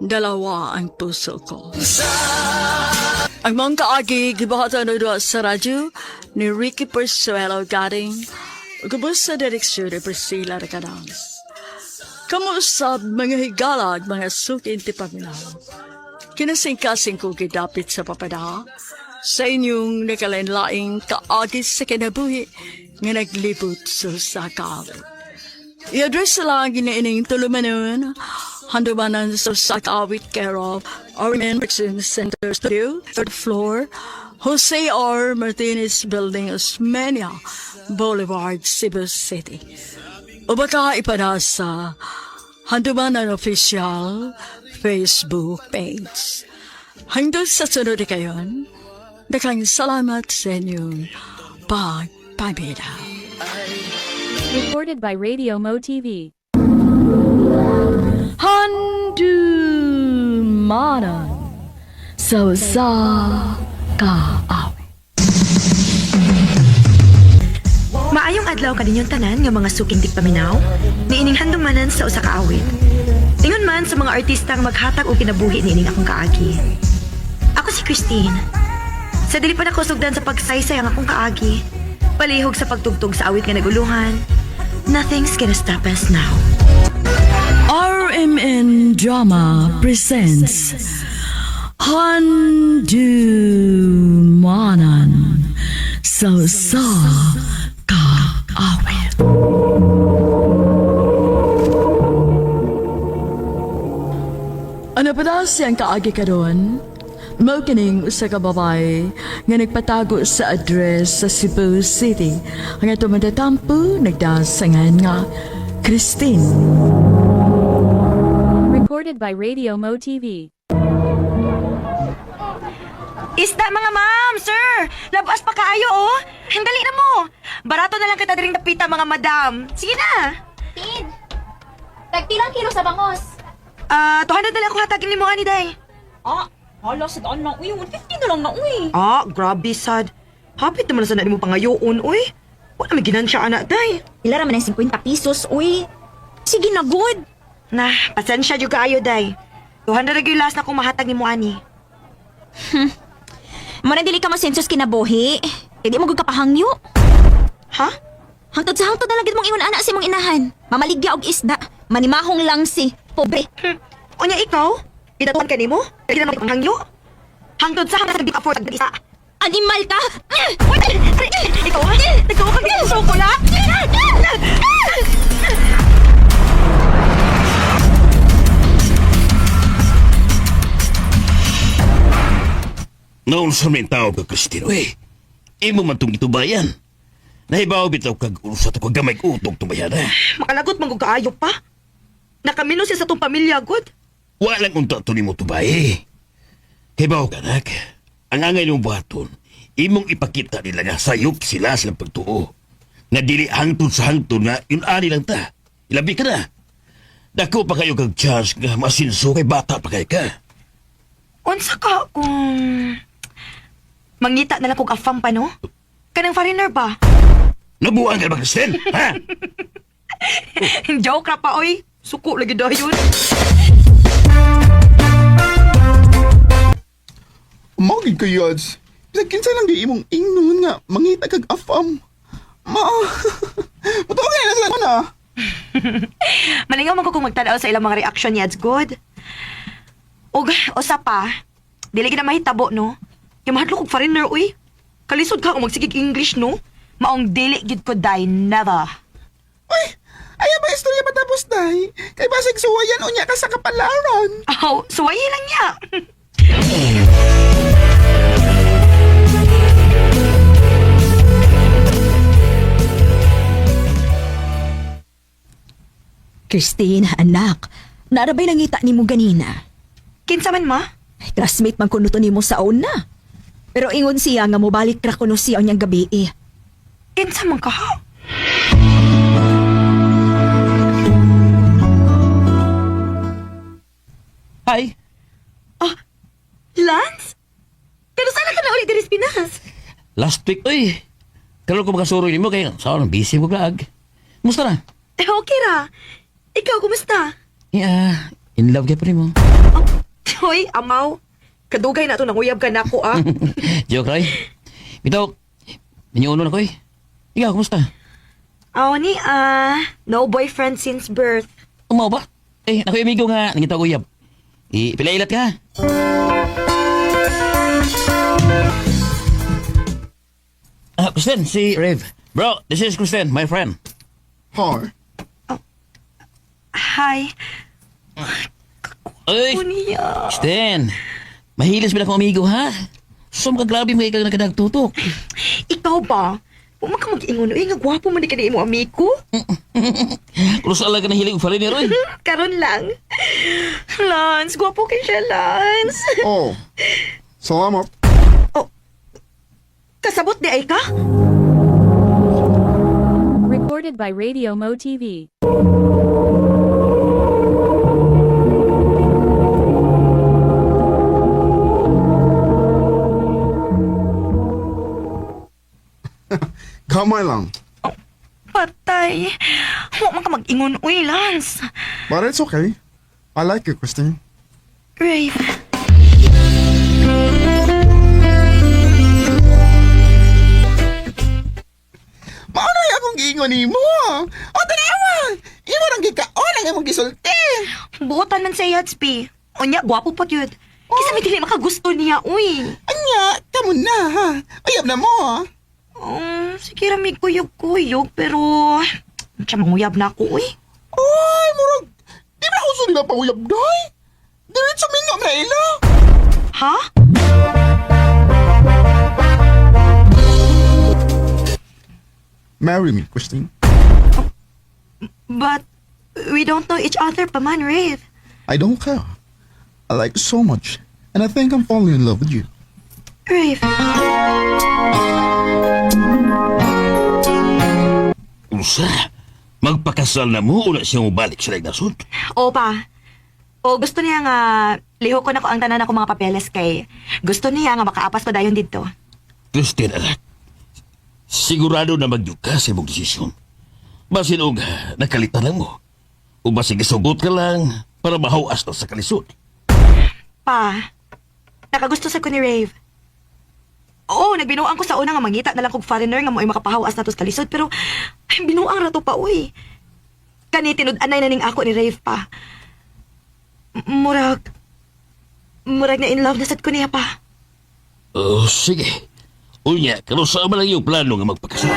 dalawa ang puso ko. Ang mga kaagi gibuhatan na doon sa radyo ni Ricky Persuelo Garing gubos sa direksyon ni Priscilla Recanales. Kamusab mga higalag, mga sukin ti paminaw. Kinasingkasing ko gidapit sa papada sa inyong nakalain-laing kaagis sa kinabuhi nga naglibot sa sakawit. I-address lang giniining tulumanon, handumanan sa sakawit care of RMN Production Center Studio, third floor, Jose R. Martinez Building, Osmeña Boulevard, Cebu City. O baka ipada sa Handumanan Official Facebook page. Hanggang sa sunod kayon, daghang salamat sa inyong pagpamilya. Recorded by Radio Mo TV. Handumanan sa usa ka awit. Maayong adlaw kaninyong tanan nga mga suking tigpaminaw, niining handumanan sa usa ka awit. Ingon man sa mga artistang maghatag og kinabuhi niining akong kaagi. Ako si Christine. Sa dili pa nako sugdan sa pagsaysay ang akong kaagi, palihog sa pagtugtog sa awit nga naguluhan, nothing's gonna stop us now. RMN Drama presents Handumanan sa usa ka awit. Ano pa daw siyang kaagi karon? Mao kining usa ka babae nga nagpatago sa address sa Cebu City. Ang ato madatampo nagdasangan nga Christine. Recorded by Radio Mo TV. Isda mga ma'am, sir! Labas pa kaayo oh! Handali na mo! Barato na lang kita diring dapita mga madam. Sige na! Tin! Tagpilang kilo sa bangos? Ah, 200 na lang ako hatagin ni mo ani day. Ah, hala sa daan lang. Uy, 150 na lang na, uy. Ah, grabe sad. Hapit naman sa na nimo pangayoon, uy. Wala may ginansya anak day. Ila ra man ang 50 pesos, uy. Sige na, good. Na, pasensya jud kaayo day. 200 ra gyud last na akong mahatag nimo ani. Muna dili ka masensos kinabuhi. Hindi mo gud kapahangyo. Ha? Hangtod sa hangtod na lang gid mong ingon ana sa imong inahan. Mamaligya og isda. Manimahong lang si. Pobre. Unya ikaw? Gidatuan ka nimo? Dili na hangyo? Hangtod sa hangtod di ka afford isa. Animal ka! Uy, ikaw ha? Nagtuo ka dito sa chocolate? Noon sa may tao ka, Cristino, eh. Imo man tong gitubayan. Nahibaw bitaw kag usa to kag gamay utog tubayan, eh. Makalagot man gud kaayo pa. Nakamino siya sa tong pamilya gud. Walang unta to nimo tubay, eh. Hibaw ka, anak. Ang angay nimo buhaton, imong ipakita nila nga sayop sila silang pagtuo. Nga dili hangtod sa hangtod nga yun ani lang ta. Ilabi ka na. Dako pa kayo kag chance nga masinso kay bata pa kay ka. Unsa ka kung mangita na lang kog afam pa no? Kanang foreigner ba? Nabuang ka ba, Kristen? Ha? Joke ra pa oy. Suko lagi dayon. Mao gid ko yods. Bisag kinsa lang di imong ingnon nga mangita kag afam. Ma. Mutuo kay na sila na. Malingaw man ko kung magtan-aw sa ilang mga reaction niya. It's good. Og usa pa, dili gid na mahitabo no. Kay mahadlok og foreigner uy. Kalisod ka kung magsigig English no. Maong dili gid ko die never. Uy, ayaw ba istorya matapos day? Kay basig suwayan unya ka sa kapalaran. Aw, suwayi lang niya. Christine, anak. Narabay nangita nimo ganina. Kinsa man ma? Ay, classmate man kuno to nimo sa una. Pero ingon siya nga mobalik ra kuno siya unyang gabi eh. Kinsa man ka ha? Hi. Ah, Lance? Pero sana ka na ulit diri sa Pinas? Last week, uy. Karon ko makasuroy nimo kay sa busy mo vlog. Musta na? Eh, okay ra. Ikaw, kumusta? Yeah, in love ka pa rin mo. Hoy, amaw. Kadugay na to nanguyab ka nako ah. Joke, Roy. Bitaw, minyuno na ko eh. Ikaw, kumusta? Aw ni ah, no boyfriend since birth. Umaw ba? Eh, nakoy amigo nga, nangita ko uyab. Eh, pilailat ka. Ah, Kristen, si Rev. Bro, this is Kristen, my friend. Har. Hi. Uy, Niya. Kristen. Mahilis ba na akong amigo, ha? So, makagrabe mo ikaw na kanagtutok. Ikaw ba? Wa man ka mag-ingon uy, nga gwapo man ni kani imo amigo. Kung saan lang ka nahilig foreigner, oy. Karon lang. Lance, gwapo kay siya, Lance. Oh, salamat. Oh, kasabot di ay ka? Recorded by Radio Mo TV. Gamay lang. Patay. Wa man ka mag-ingon uy, Lance. But it's okay. I like you, Christine. Rafe. Mao na akong giingon nimo. O tanawa. Imo rang gikaon ang imong gisulti. Buotan man sa yads, P. Unya, gwapo pa gyud. Kisa may dili makagusto niya, uy. Anya, kamo na ha. Uyab na mo. Sige ra may kuyog-kuyog, pero... Siya manguyab na ako, uy. Oy, murag di ba uso nila pauyab doy? Diretso mingo na ila. Ha? Marry me, Christine. But we don't know each other pa man, Rafe. I don't care. I like you so much, and I think I'm falling in love with you. Rafe. Unsa? Magpakasal na mo, una siya mobalik sa lagnasod. Opa. O gusto niya nga lihok ko na ko ang tanan ako mga papeles kay gusto niya nga makaapas ko dayon didto. Christine, anak. Sigurado na magyug ka sa imong desisyon. Basin og nakalitan lang mo. O basin gisugot ka lang para mahawas na sa kalisod. Pa, nakagusto sa ko ni Rave. Oo, nagbinuang ko sa una nga mangita na lang kog foreigner nga mo'y makapahawas nato sa kalisod pero ay, binuang ra to pa uy. Kani tinud-anay na ning ako ni Rave pa. Murag murag na in love na sad ko niya pa. Oh, sige. Unya, karon sa man lang yung plano nga magpakasal.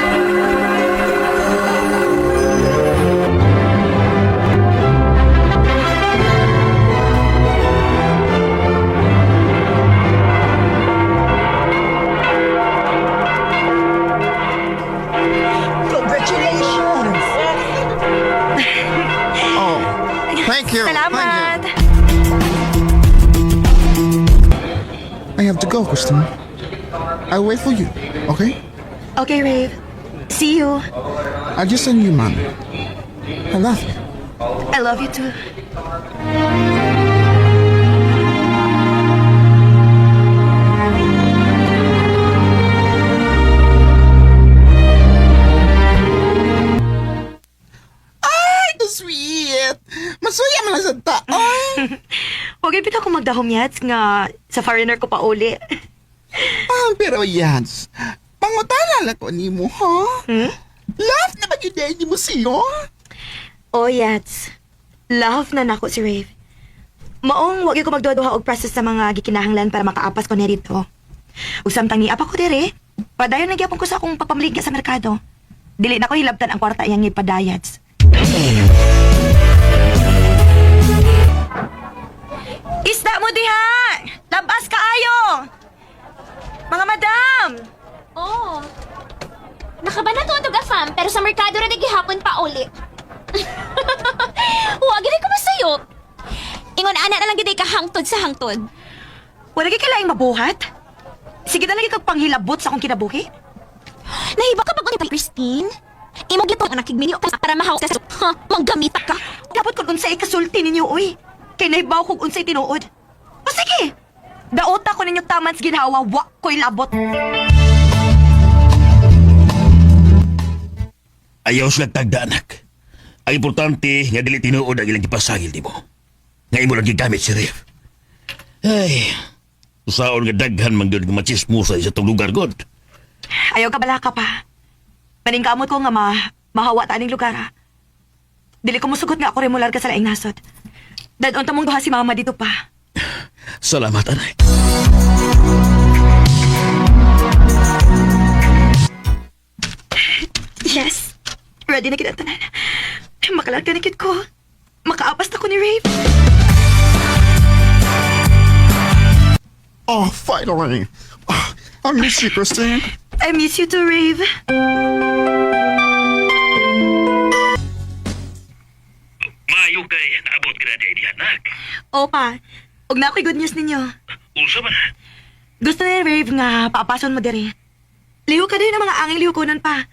Congratulations. Oh, thank you. Salamat. Thank you. I have to go, Christine. I'll wait for you, okay? Okay, Rave. See you. I'll just send you money. I love you. I love you too. Ay, the sweet. Masuya man lang sa taon. Huwag ipit ako magdahom yats nga sa foreigner ko pa uli. Ah, pero yans, pangutana lang ko nimo, ha? Hmm? Love na ba gyud nimo siyo? Oh, yats. Love na nako si Rave. Maong wag ko magduha-duha og process sa mga gikinahanglan para makaapas ko niya dito. Ug samtang niapa ko dire, padayon na gyapon ko sa akong papamaligya sa merkado. Dili na ko hilabtan ang kwarta iyang ipadayats. Isda mo diha! Labas kaayo! Mga madam! Oh. Nakabana to ang fam, pero sa merkado ra gihapon pa uli. Wa gid ko masayop. Ingon ana na lang gid ka hangtod sa hangtod. Wala kay kailangang mabuhat? Sige na lagi kag panghilabot sa akong kinabuhi. Nahiba ka pag pa Christine? Imo gyud ang nakigminyo ka para mahaw ka sa ha, manggamita ka. Dapat kung unsay ikasulti ninyo, uy. Kay nahibaw kung unsay tinuod. O sige! Daota ko ninyo taman sa ginhawa, wa ko'y labot. Ayaw sila tagda, anak. Ang importante nga dili tinuod ang ilang gipasagil nimo. Nga imo lang gigamit si Ref. Ay, usaon nga daghan man gyud nga machismosa sa itong lugar god. Ayaw ka balaka pa. Paningkamot ko nga mahawa ta aning lugar, ha. Dili ko musugot nga ako remular ka sa laing nasod. Dadon ta mong duha si mama dito pa. Salamat, anak. Yes! Ready na kita tanan. Makalarga na kit ko. Makaapas na ko ni Rafe. Oh, finally. Oh, I miss you, Christine. I I miss you too, Rave. Maayo kay naabot ka na di anak. Opa, og na ako'y good news ninyo. Unsa man? Gusto ni Rave nga paapason mo diri. Liho ka din ang mga anging lihukonon pa.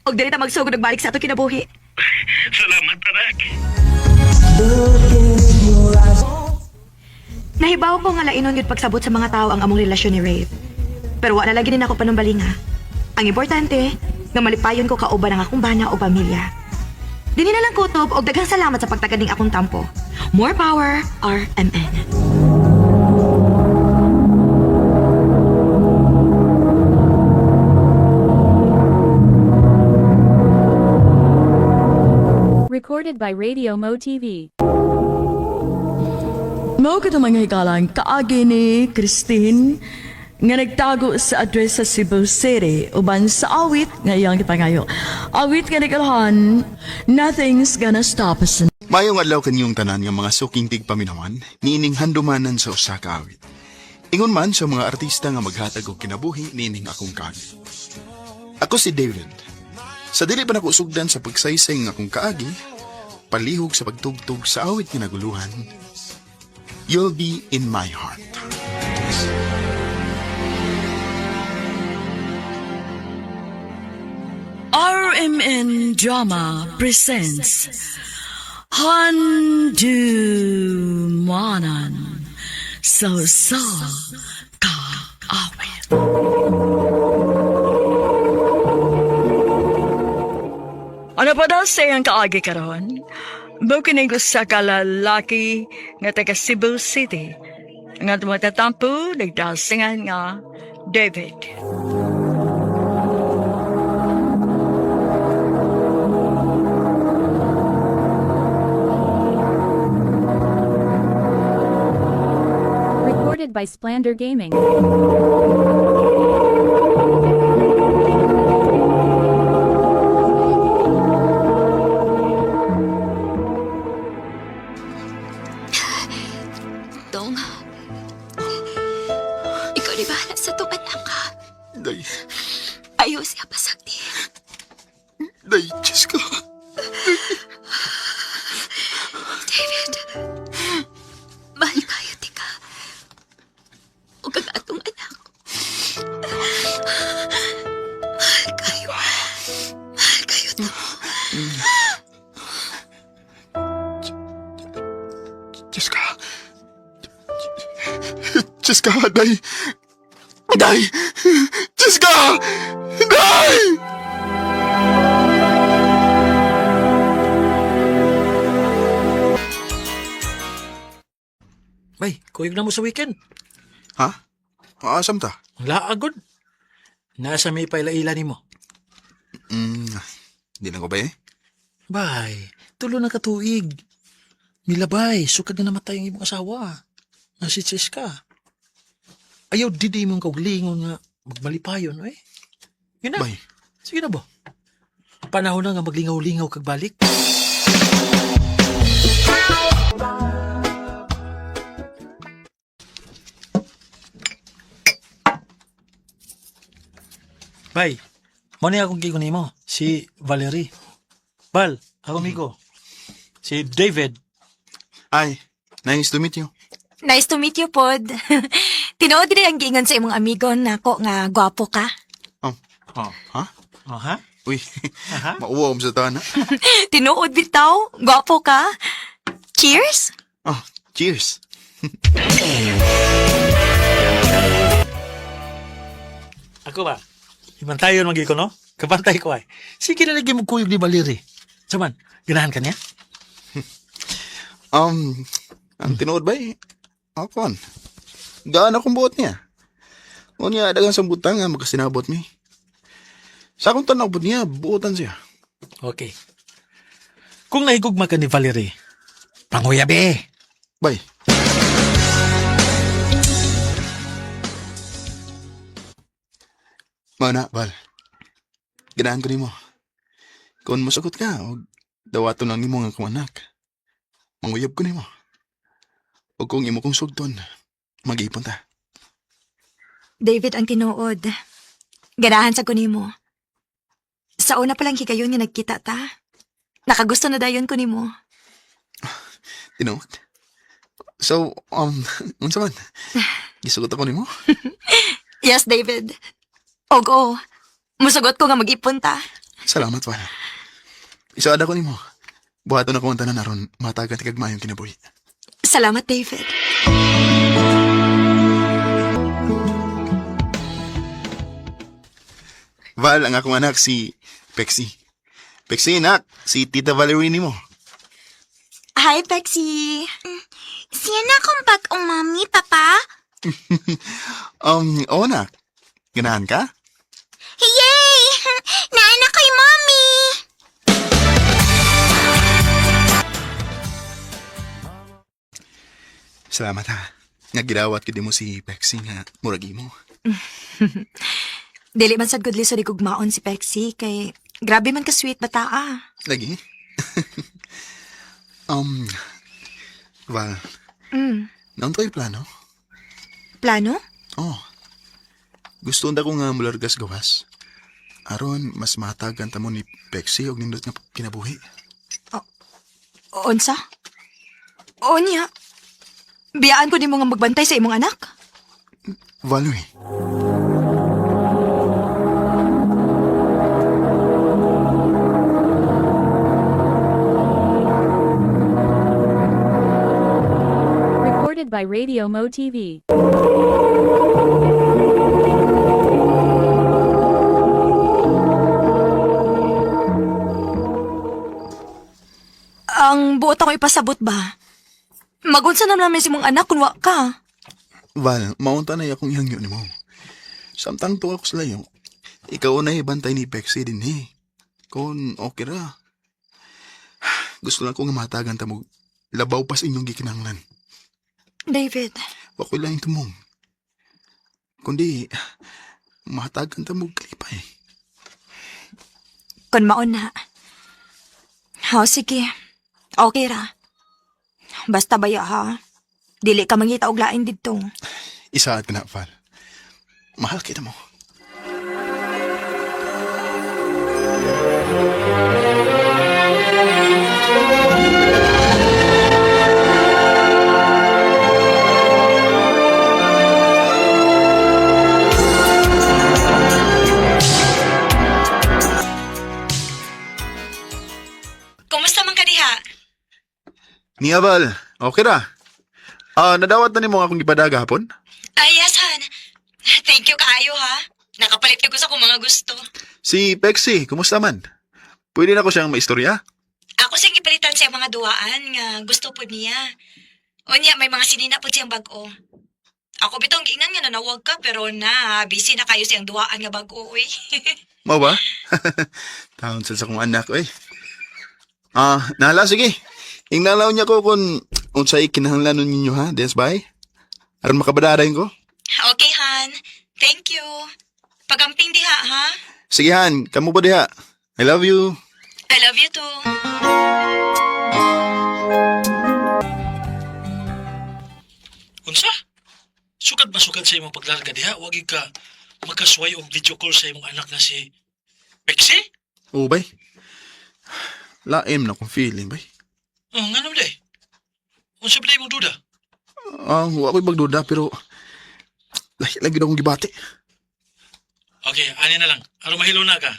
Og diri ta magsugod og balik sa ato kinabuhi. Salamat anak. Nahibaw ko nga lainon gyud pagsabot sa mga tao ang among relasyon ni Rave. Pero wa na lagi din ako panumbalinga. Ang importante, nga malipayon ko kauban ang akong bana o pamilya. Dini na lang kutob og daghang salamat sa pagtagad ning akong tampo. More power, RMN. Recorded by Radio Mo TV. Mao kato mga hikalang kaagi ni Christine nga nagtago sa address sa Cebu City uban sa awit nga iyang gipangayo. Awit nga nagkalhan, Nothing's Gonna Stop Us. Mayong adlaw kanyong tanan nga mga suking tigpaminawan, niining handumanan sa usa ka awit. Ingon man sa mga artista nga maghatag og kinabuhi niining akong kaagi. Ako si David. Sa dili pa nako sugdan sa pagsaysay ng akong kaagi, palihog sa pagtugtog sa awit nga naguluhan, You'll Be in My Heart. RMN Drama presents Handumanan So Sa Kaawit. Ano pa daw sa iyang kaagi karon? Bukining ko sa kalalaki nga taga Cebu City. Nga tumatatampo, nagdasingan nga David. Recorded by Splander Gaming. Dong, ikaw di bahala sa itong anak ha. Day, Ayaw siya pasakti. day, Diyos ko. David, mahal kayo, tika. Huwag ang atong anak. Mahal kayo. Mahal kayo, Dong. Diyos ka. Diyos ka, day. Day! Diyos ka! Day! Bay, kuyog na mo sa weekend. Ha? Maasam ta? Ang laagod. Nasa may paila-ila nimo. Di na ko ba eh? Bay, tulo na katuig. Milabay, sukad na namatay ang imong asawa. Nasi ka. Ayaw, didi mong kauglingon nga magmalipayon, eh. Yun na. Bay. Sige na ba? Panahon na nga maglingaw-lingaw kag balik. Bay, mo ni akong gigo nimo, si Valerie. Bal, ako amigo. Si David. Ay, nice to meet you. Nice to meet you, Pod. Tinuod din ang giingon sa imong amigo nako nga gwapo ka. Oh, oh, ha? Oh, ha? Uy, mauwaw sa tana. Tinuod bitaw, gwapo ka. Cheers! Oh, cheers. Ako ba? Imantayon man ko, no? Kabantay ko ay. Sige na lagi mo kuyog ni Valerie. Saman, ganahan ka niya? Ang tinuod ba eh? Ako, gaan akong buot niya. Unya, dagang sambutan nga magkasinabot mi. Sa akong tanaw po niya, buotan siya. Okay. Kung nahigugma ka ni Valerie, panguyabi. Bay. Mana, Val. Ganahan ko nimo. Kung mosagot ka, og dawaton lang nimo nga akong anak. Manguyab ko nimo. O kung imo kong sugton, mag-ipon ta. David ang tinuod. Ganahan sa ko nimo. Sa una pa lang higayon nga nagkita ta. Nakagusto na dayon ko nimo. Tinuod. So, unsa man? Gisugot ako nimo? Yes, David. Og oo. Musugot ko nga mag-ipon ta. Salamat, Val. Isaad ako nimo. Buhaton ako ang tanan aron matagan ti kag maayong kinabuhi. Salamat, David. Val, ang akong anak si Pexi. Pexi, nak, si Tita Valerie nimo. Hi, Pexi. Siya na akong bag-ong mami, papa. Oo nak. Ganahan ka? Yay! Naana kay mami! Salamat ha. Nga gidawat gid mo si Pexi nga murag imo. Dili man sad gud lisod igugmaon si Pexi kay grabe man ka sweet bata ah. Lagi. um, Val, naon to'y plano? Plano? Oh. Gusto unta ko nga mulargas gawas. Aron mas matagan ta mo ni Pexi og nindot nga kinabuhi. Unsa? Unya. Biyaan ko nimo nga magbantay sa imong anak. Valerie. Recorded by Radio Mo TV. Ang buot ako ipasabot ba? Magunsa na namin si mong anak kung wa ka. Val, maunta na akong ihangyo nimo. Samtang tuwa ko sa layo, ikaw na ibantay ni Pexi din eh. Kung okay ra. Gusto lang ko nga matagan ta mo. Labaw pas inyong gikinanglan. David, Wa ko'y laing tumong. Kundi, matagan ta mo kalipay. kun maon na. Oh, sige. Okay ra. Basta baya ha. Dili ka mangita og lain didto. Isaad ka na, Val. Mahal kita mo. Kumusta man ka diha? Niya, Val. Okay ra. Ah, nadawat na nimo ang akong gipadaga hapon? Ay, yes, Han. Thank you kaayo ha. Nakapalit ko sa akong mga gusto. Si Pexi, kumusta man? Pwede na ko siyang maistorya? Ako siyang ipalitan sa mga duwaan nga gusto po niya. Unya, may mga sinina po siyang bag-o. Ako bitong giingnan nga nanawag ka pero na, busy na kayo siyang duwaan nga bag-o, uy. Mao ba? Taon sa akong anak, oy. Ah, nahala, sige. Ingnalaw niya ko kung unsay kinahanglanon ninyo ha, des bay. Aron makabadarayin ko. Okay, Han. Thank you. Pagamping diha, ha? Sige han, kamo ba diha? I love you. I love you too. Unsa? Sukad ba sukad sa imong paglarga diha? Wag gyud ka makasway og video call sa imong anak na si Pexi? Oo, bay. Laim na kong feeling, bay. Oh, ngano day? Unsa ba imong duda? Ah, wa ko'y magduda pero lagi lagi na akong gibati. Okay, ani na lang. Aron mahilo na ka.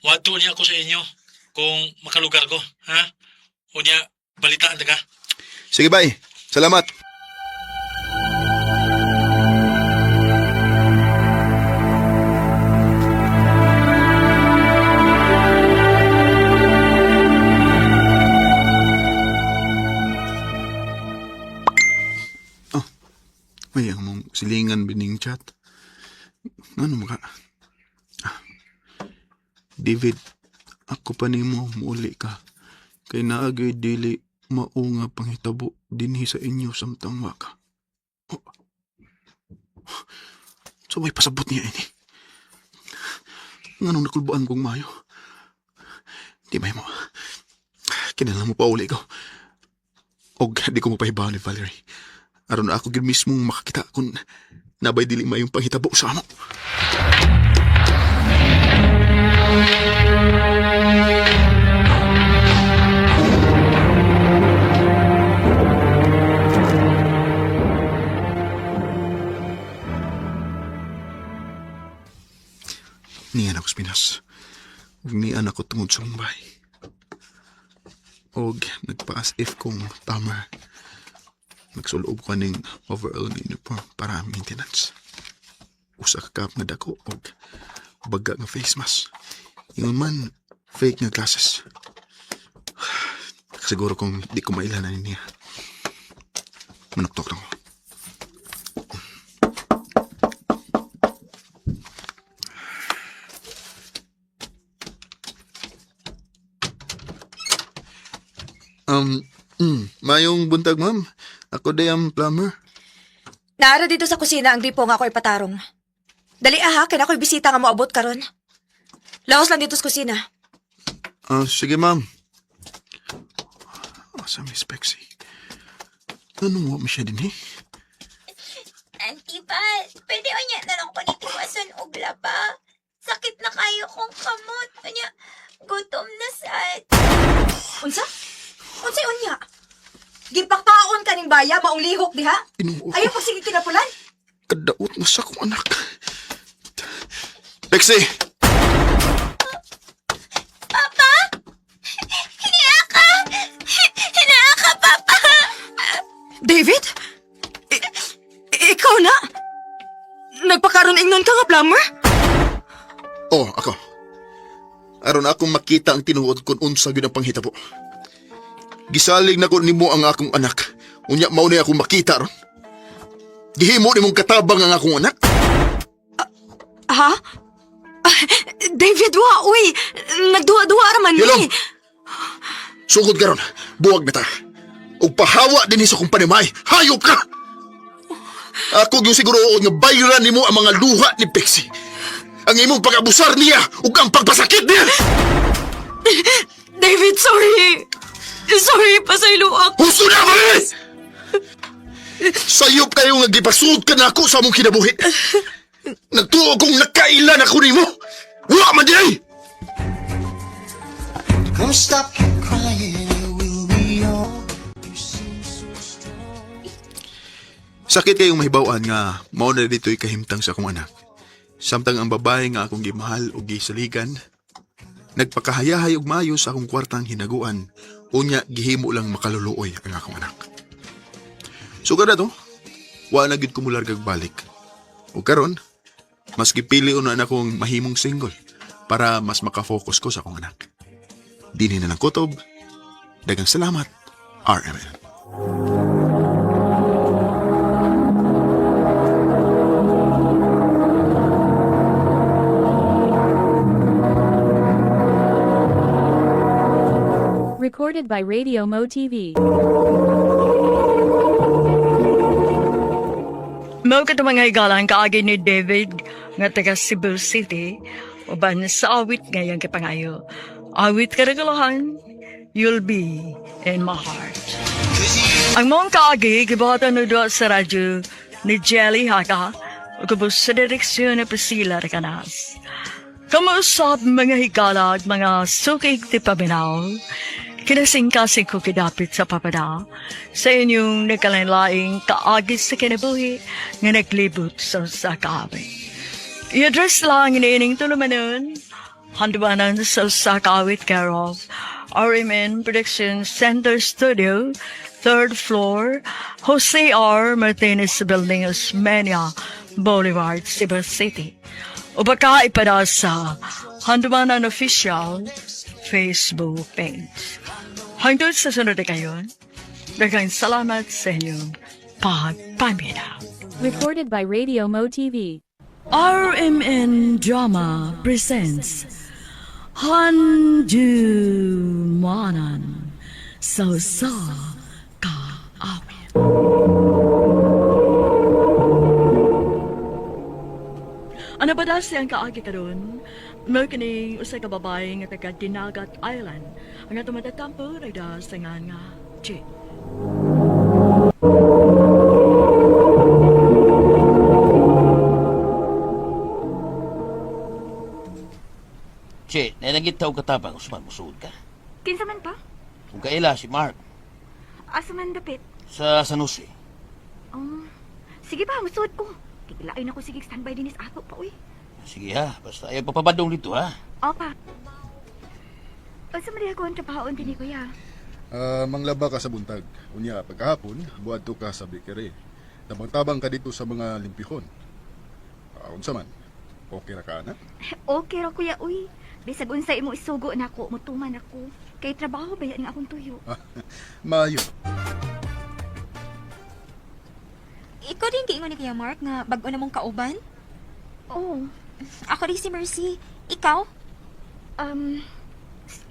Wadto niya ako sa inyo kung makalugar ko, ha? Unya, balitaan ta ka. Sige, bay. Salamat. Oh, may ang mong silingan bining chat. Ano maka? Ah. David, ako pa nimo muuli ka. Kay naagay dili mao nga panghitabo dinhi sa inyo samtang waka. Oh. So may pasabot niya ini. Nganong nakulbaan kong mayo. Di may mo. Kinala mo pa uli ko. Og di ko mapahibaw ni Valerie. Aron ako gid mismong makakita kung nabay dili mayong panghitabo sa amo. Niyan ako sa Pinas. Ug niyan ako tungod sa Mumbai. Og nagpa-as if kong tama. Nagsuloob ko ning overall nga uniform para maintenance. Usa ka cup nga dako og baga nga face mask. Ingon man, fake nga glasses. Siguro kung di ko mailanan niya. Manuktok na ko. Mayong buntag, ma'am. Ako day ang plumber. Naara dito sa kusina ang gripo nga ako'y patarong. Dali aha, kaya ako'y bisita nga moabot karon. Laos lang dito sa kusina. Ah, sige, ma'am. Asa Miss Pexy? Anong wa siya din eh? Auntie Val, pwede unya na lang ko ni tiwason og laba. Sakit na kayo kong kamot. Unya, gutom na sad. Unsa? Unsay unya? Gipakaon kaning baya maong lihok diha? Inoo. Ayaw pag sige kinapulan. Kadaot na sa akong anak. Pexy! Papa! Hinaa ka! Hinaa ka, Papa! David? Ikaw na? Nagpakaroon ingnon ka nga plumber? Oh, ako. Aron akong makita ang tinuod kung unsa gyud ang panghitabo. Gisalig na ko nimo ang akong anak. Unya mao na akong makita ron. Gihimo nimong katabang ang akong anak. Ha? Ah, David, wa, uy! Nagduha-duha raman Yulong! ni. Sugod karon, buwag na ta. Ug pahawa dinhi sa akong panimay. Hayop ka! Ako gyud siguro nga bayran nimo ang mga luha ni Pexi. Ang imong pag-abusar niya ug ang pagpasakit niya. David, sorry! Sorry, pasaylo ako. Husto na, Maris! Sayop kayo nga gipasud ka na ako sa among kinabuhi. Nagtuo kong nakailan ako nimo. Wa man di ay! Come stop your crying, it will be all. Sakit kayong mahibaw-an nga mao na dito'y kahimtang sa akong anak. Samtang ang babae nga akong gimahal o gisaligan, nagpakahayahay og maayo sa akong kwartang hinaguan, unya gihimo lang makaluluoy ang akong anak. So kada to, wa na gyud kumulargag balik. O karon, mas gipili na akong mahimong single para mas makafocus ko sa akong anak. Dinhi na lang kutob. Dagang salamat, RMN. Recorded by Radio Mo TV. Mao kato mga higalang kaagi ni David nga taga Cebu City uban sa awit ngayong kipangayo. Awit karagalahan, you'll be in my heart. Ang mong kaagi gibuhatan na doon sa radyo ni Jelly Haka ug ubos sa direksyon ni Priscilla Recanas. Kamuusap mga higala at mga sukig ti paminaw, kinasingkasing ko kidapit sa papada sa inyong nagkalanlaing kaagi sa kinabuhi nga naglibot sa sakawit. I-address lang iniining tulumanon, handuanan sa Sakawit care of RMN Production Center Studio, third floor, Jose R. Martinez Building, Osmeña Boulevard, Cebu City. O baka ipada sa Handumanan Official Facebook page. Hanggang sa sunod na kayon, daghang salamat sa inyong pagpaminaw. Recorded by Radio Mo TV. RMN Drama presents Handu Manan So Sa Ka Awit. Ano ba dahil siyang kaagi karon? Mao kining usa ka babae nga taga Dinagat Island ang atong matatampo nagda sa nga nga Chi. Che, nainangit tao katabang, usman, musuod ka. Kinsa man pa? Kung kaila, si Mark, Asa man dapit? sa San Jose. Oh, sige pa, musuod ko. Tigilain ako sige standby dinis ato pa uy. Sige ha, basta ayaw papabadong dito ha. Opa. Unsa man diha ko ang trabahoon dinhi, kuya? Ah, manglaba ka sa buntag. Unya, pagkahapon, buadto ka sa bakery. Tabang-tabang ka dito sa mga limpihon. Ah, unsa man? Okay ra ka na? Okay ra kuya, uy. Bisag unsa imo isugo nako, mutuman ako. Kay trabaho ba yan nga akong tuyo. Maayo. Ikaw din giingon ni Kuya Mark nga bag-o na mong kauban? Oh, Ako rin si Mercy. Ikaw? um,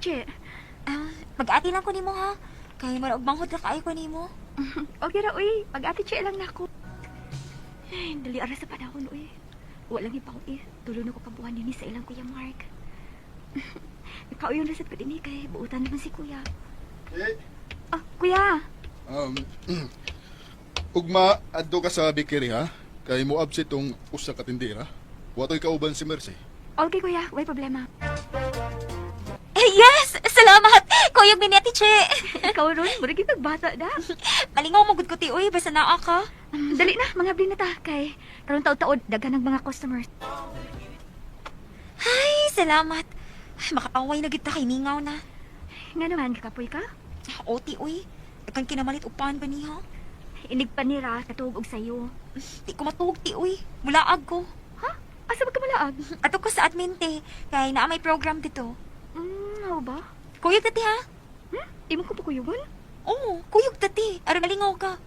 Che, Ah, mag-ati lang ko nimo ha. Kay mura og manghod ra kaayo ko nimo. okay ra uy. Pag-ati Che lang nako. Ay, dali ara sa panahon uy. Walang ipaw eh. Tulo na ko kabuhan dinhi sa ilang Kuya Mark. Ikaw yung reset ko dinhi kay buutan naman si Kuya. Eh, Ah, Kuya. um, ugma, adto ka sa bakery ha? Kay mo absent tong usa ka tindera. Watoy kauban si Mercy. Okay kuya, way problema. Eh, yes! Salamat! Kuyog ni Ate Che. Ikaw ron, murag yung pagbata da. Malingaw mo gud ko ti uy, basta naa ka. Dali na, mga na ta kay karon taod-taod daghan ng mga customers. Ay, salamat. Ay, makapaway na gid ta kay mingaw na. Nga naman, kakapoy ka? Oti uy, daghan kinamalit upan ba niha? Inig pa nira katuog og sayo. Di ko matuog ti uy. Mulaag ko. Ha? Asa ba ka malaag? Ato ko sa admin te, kay naa may program dito. Hao ba? Kuyog ta ti ha? Hmm? Imo ko pakuyugon? Oo, kuyog ta ti. Aron malingaw ka.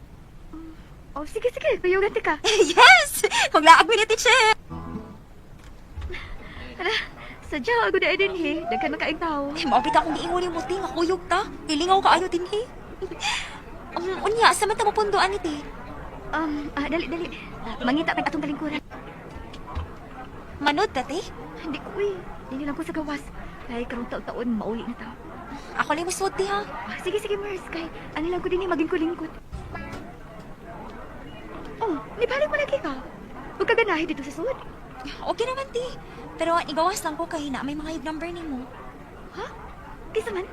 Oh, sige sige, kuyugan ti ka. Yes! Maglaag mi ni Ate Che. Hala, sadya ako na din he. Daghan man kaayong tao. Eh, maupit akong giingon nimo ti nga kuyog ta. Kilingaw ka ayo dinhi. Unya, sa man ta mapundoan ni ti? Dali dali. Mangita tag atong kalingkuran. Manod ta ti? Hindi ko uy. Dili lang ko sa gawas. Kay karong taon-taon mauli na ta. Ako lang masuot ti ha. Ah, sige sige Mers, kay ano lang ko din maging kulingkot. Oh, nibalik mo lagi ka. Huwag ka ganahe dito sa sud. Okay naman ti. Pero igawas lang ko kay na may mga number nimo. Ha? Kisa man?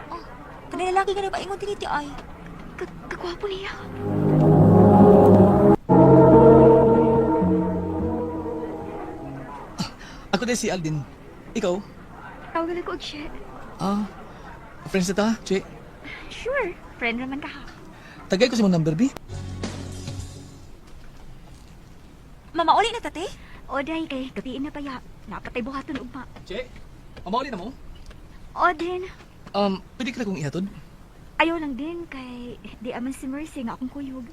Oh, kanila lalaki ka na ba ingon dinhi ti ay? Kagwapo niya. Ako din si Aldin. Ikaw? Tawagan ko og shit. Ah, friends na ta, Che. Sure, friend raman ka ha. Tagay ko sa mong number, B. Mamauli na ta ti? O day kay gabiin na paya. Napatay buhaton ugma. Che, mamauli na mo? O din, Pwede ka na kong ihatod? ayaw lang din kay di aman si Mercy nga akong kuyog.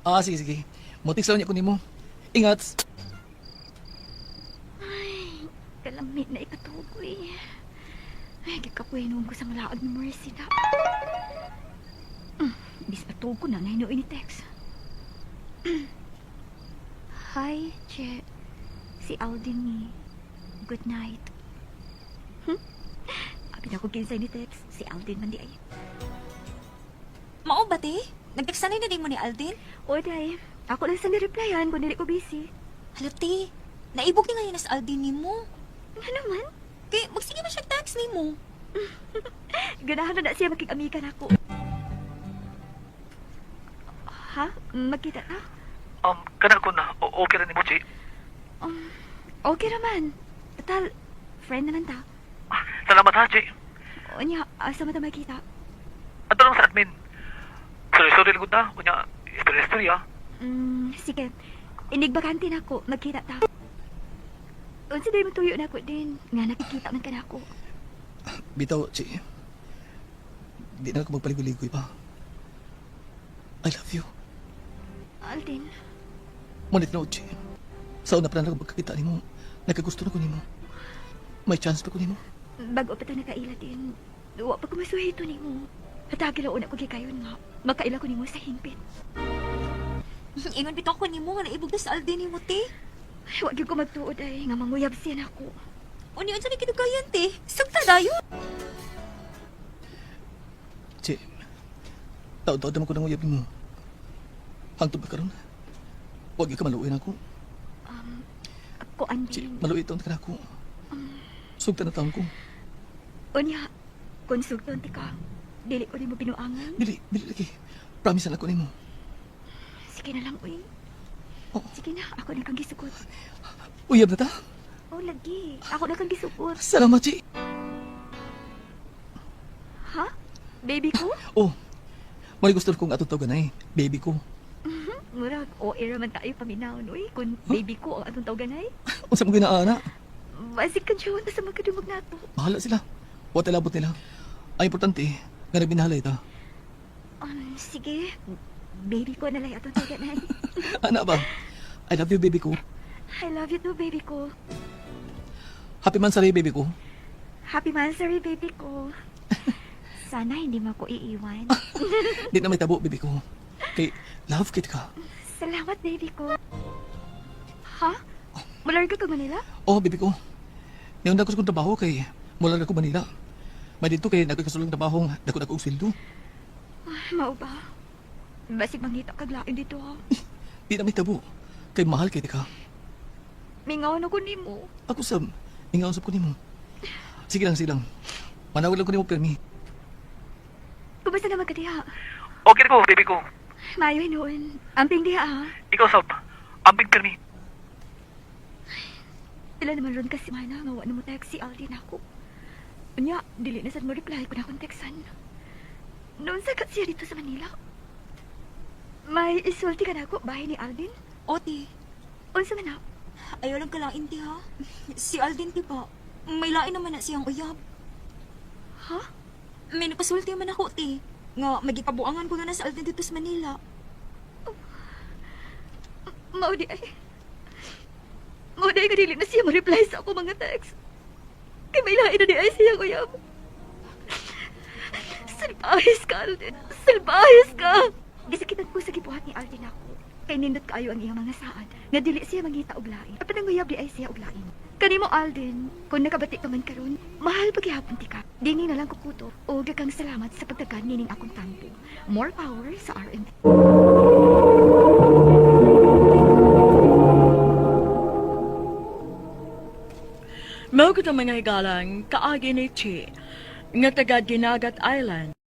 Ah, sige, sige. Motik sa niya ko nimo. Ingat. Ay, kalamit na ikatuog ko eh. Ay, gikapoy noon ko sa malaag ni Mercy na. Bis patug ko na na ni text. Hi, Che. Si Alden ni. Good night. Abi na ko kinsay ni text. Si Alden man di ay. Mao ba ti? Nagteksanay na din mo ni Aldin? O, day. Ako lang sa nireplyan kung dili ko busy. Hala ti, naibog ni ngayon na sa Aldin nimo. Nga naman. Kay magsige man siya text nimo. Ganahan na na siya makig-amikan ako. Ha? Magkita ta? Kana ko na. Okay ra nimo, Chi. Okay raman. Total, friend naman ta. Salamat ha, Chi. O niya, asa man ta magkita? Ato lang sa admin. Sorry, sorry lang ta. Unya, istorya, istorya. Sige. Inigbakante na ako. Magkita ta. Unsa day mo tuyo na ako din. Nga nakikita man ka na ako. Bitaw, Che. Di na ako magpaligoy-ligoy pa. I love you. Alden, Ngunit na, Che. Sa una pa na ako magkakita nimo, nagkagusto na ko nimo. May chance pa ko nimo. bago pa ta nakaila din. Wa pa ko masuhito nimo. Hatagi lang una ko gikayon nga. Makaila ko nimo sa hingpit. Ingon bitaw ko nimo nga naibog na sa Aldin nimo ti. Ay, wa gyud ko magtuod ay nga manguyab siya nako. Uni unsa ni kidugayan ti? Sugta dayon. Che, taod-taod naman ko nang uyab nimo. Hangtod ba karon? Huwag ka maluoy na ako. Ako Che, andin. maluoy taon ka na ako. Sugta na taon ko. Unya, konsulton ti ka. Dili ko nimo binuangan. Dili, dili lagi. Promise na ko nimo. Sige na lang, uy. Oo. Sige na, ako na kang gisugot. Uyab na ta. Oh, lagi. Ako na kang gisugot. Salamat, Chi. Ha? Baby ko? Oh, may gusto kong atong tawagan ay, baby ko. Murag, o era man tayo paminaw, no? eh. Kung baby ko ang atong tawagan ay. Unsa mo ginaana? Basig ka dyan, nasa magkadumag nato. Bahala sila. Wa talabot nila. Ang importante, nga nagbinahalay ta. Sige, baby ko na lang atong tawagan ay. Ana ba? I love you, baby ko. I love you too, baby ko. Happy mansari, baby ko. Happy Mansary, baby ko. Sana hindi mo ako iiwan. Di na may tabo, baby ko. Kay, love kit ka. Salamat, baby ko. Ha? Malarga ka Manila? Oh, baby ko. Niunda ko sa kong trabaho kay mula ko Manila. May dito kay nagkakasulong trabaho dako dako og sweldo. Ay, mao ba? Basig mangita kag lain dito ha. Di na may tabo. Kay mahal kay ka. Mingaw na ko nimo. Ako sab, ingaon sab ko nimo. Sige lang, sige lang. Manawag lang ko nimo pirmi. Kumusta naman ka diha? Okay ko, baby ko. Maayo hinuon. Amping diha ha. Ikaw, Sob. Amping pirmi. Pila naman ron kasi mana nga wa na mo text si Alden ako. Unya, dili na sad mo reply kung akong textan. Noon sa siya dito sa Manila. May isulti ka na ako bahay ni Alden? Oti, Unsa man na? ayaw lang kalain ti ha. Si Alden ti ba? May lain naman na siyang uyab. Ha? May nakasulti man ako ti. Nga, magikabuangan ko na na sa Alden dito sa Manila. Mao di ay. Mao di ay nga dili na siya mo-reply sa ako mga text. Kay may lain na di ay siya uyab. Salbahis ka, Alden. Salbahis ka! Gisakitan ko sa gibuhat ni Alden ako. Kay nindot kaayo ang iyang mga saad. Nga dili siya mangita og lain. Apan ang uyab di ay siya og lain. Kanimo Alden, kung nakabati ka man karon, mahal paghihapon ti ka. Dini na lang kukuto o gakang salamat sa pagtagan nining akong tampo. More power sa RM. Mao gud ang mga higalang kaagi ni Chi nga taga Dinagat Island.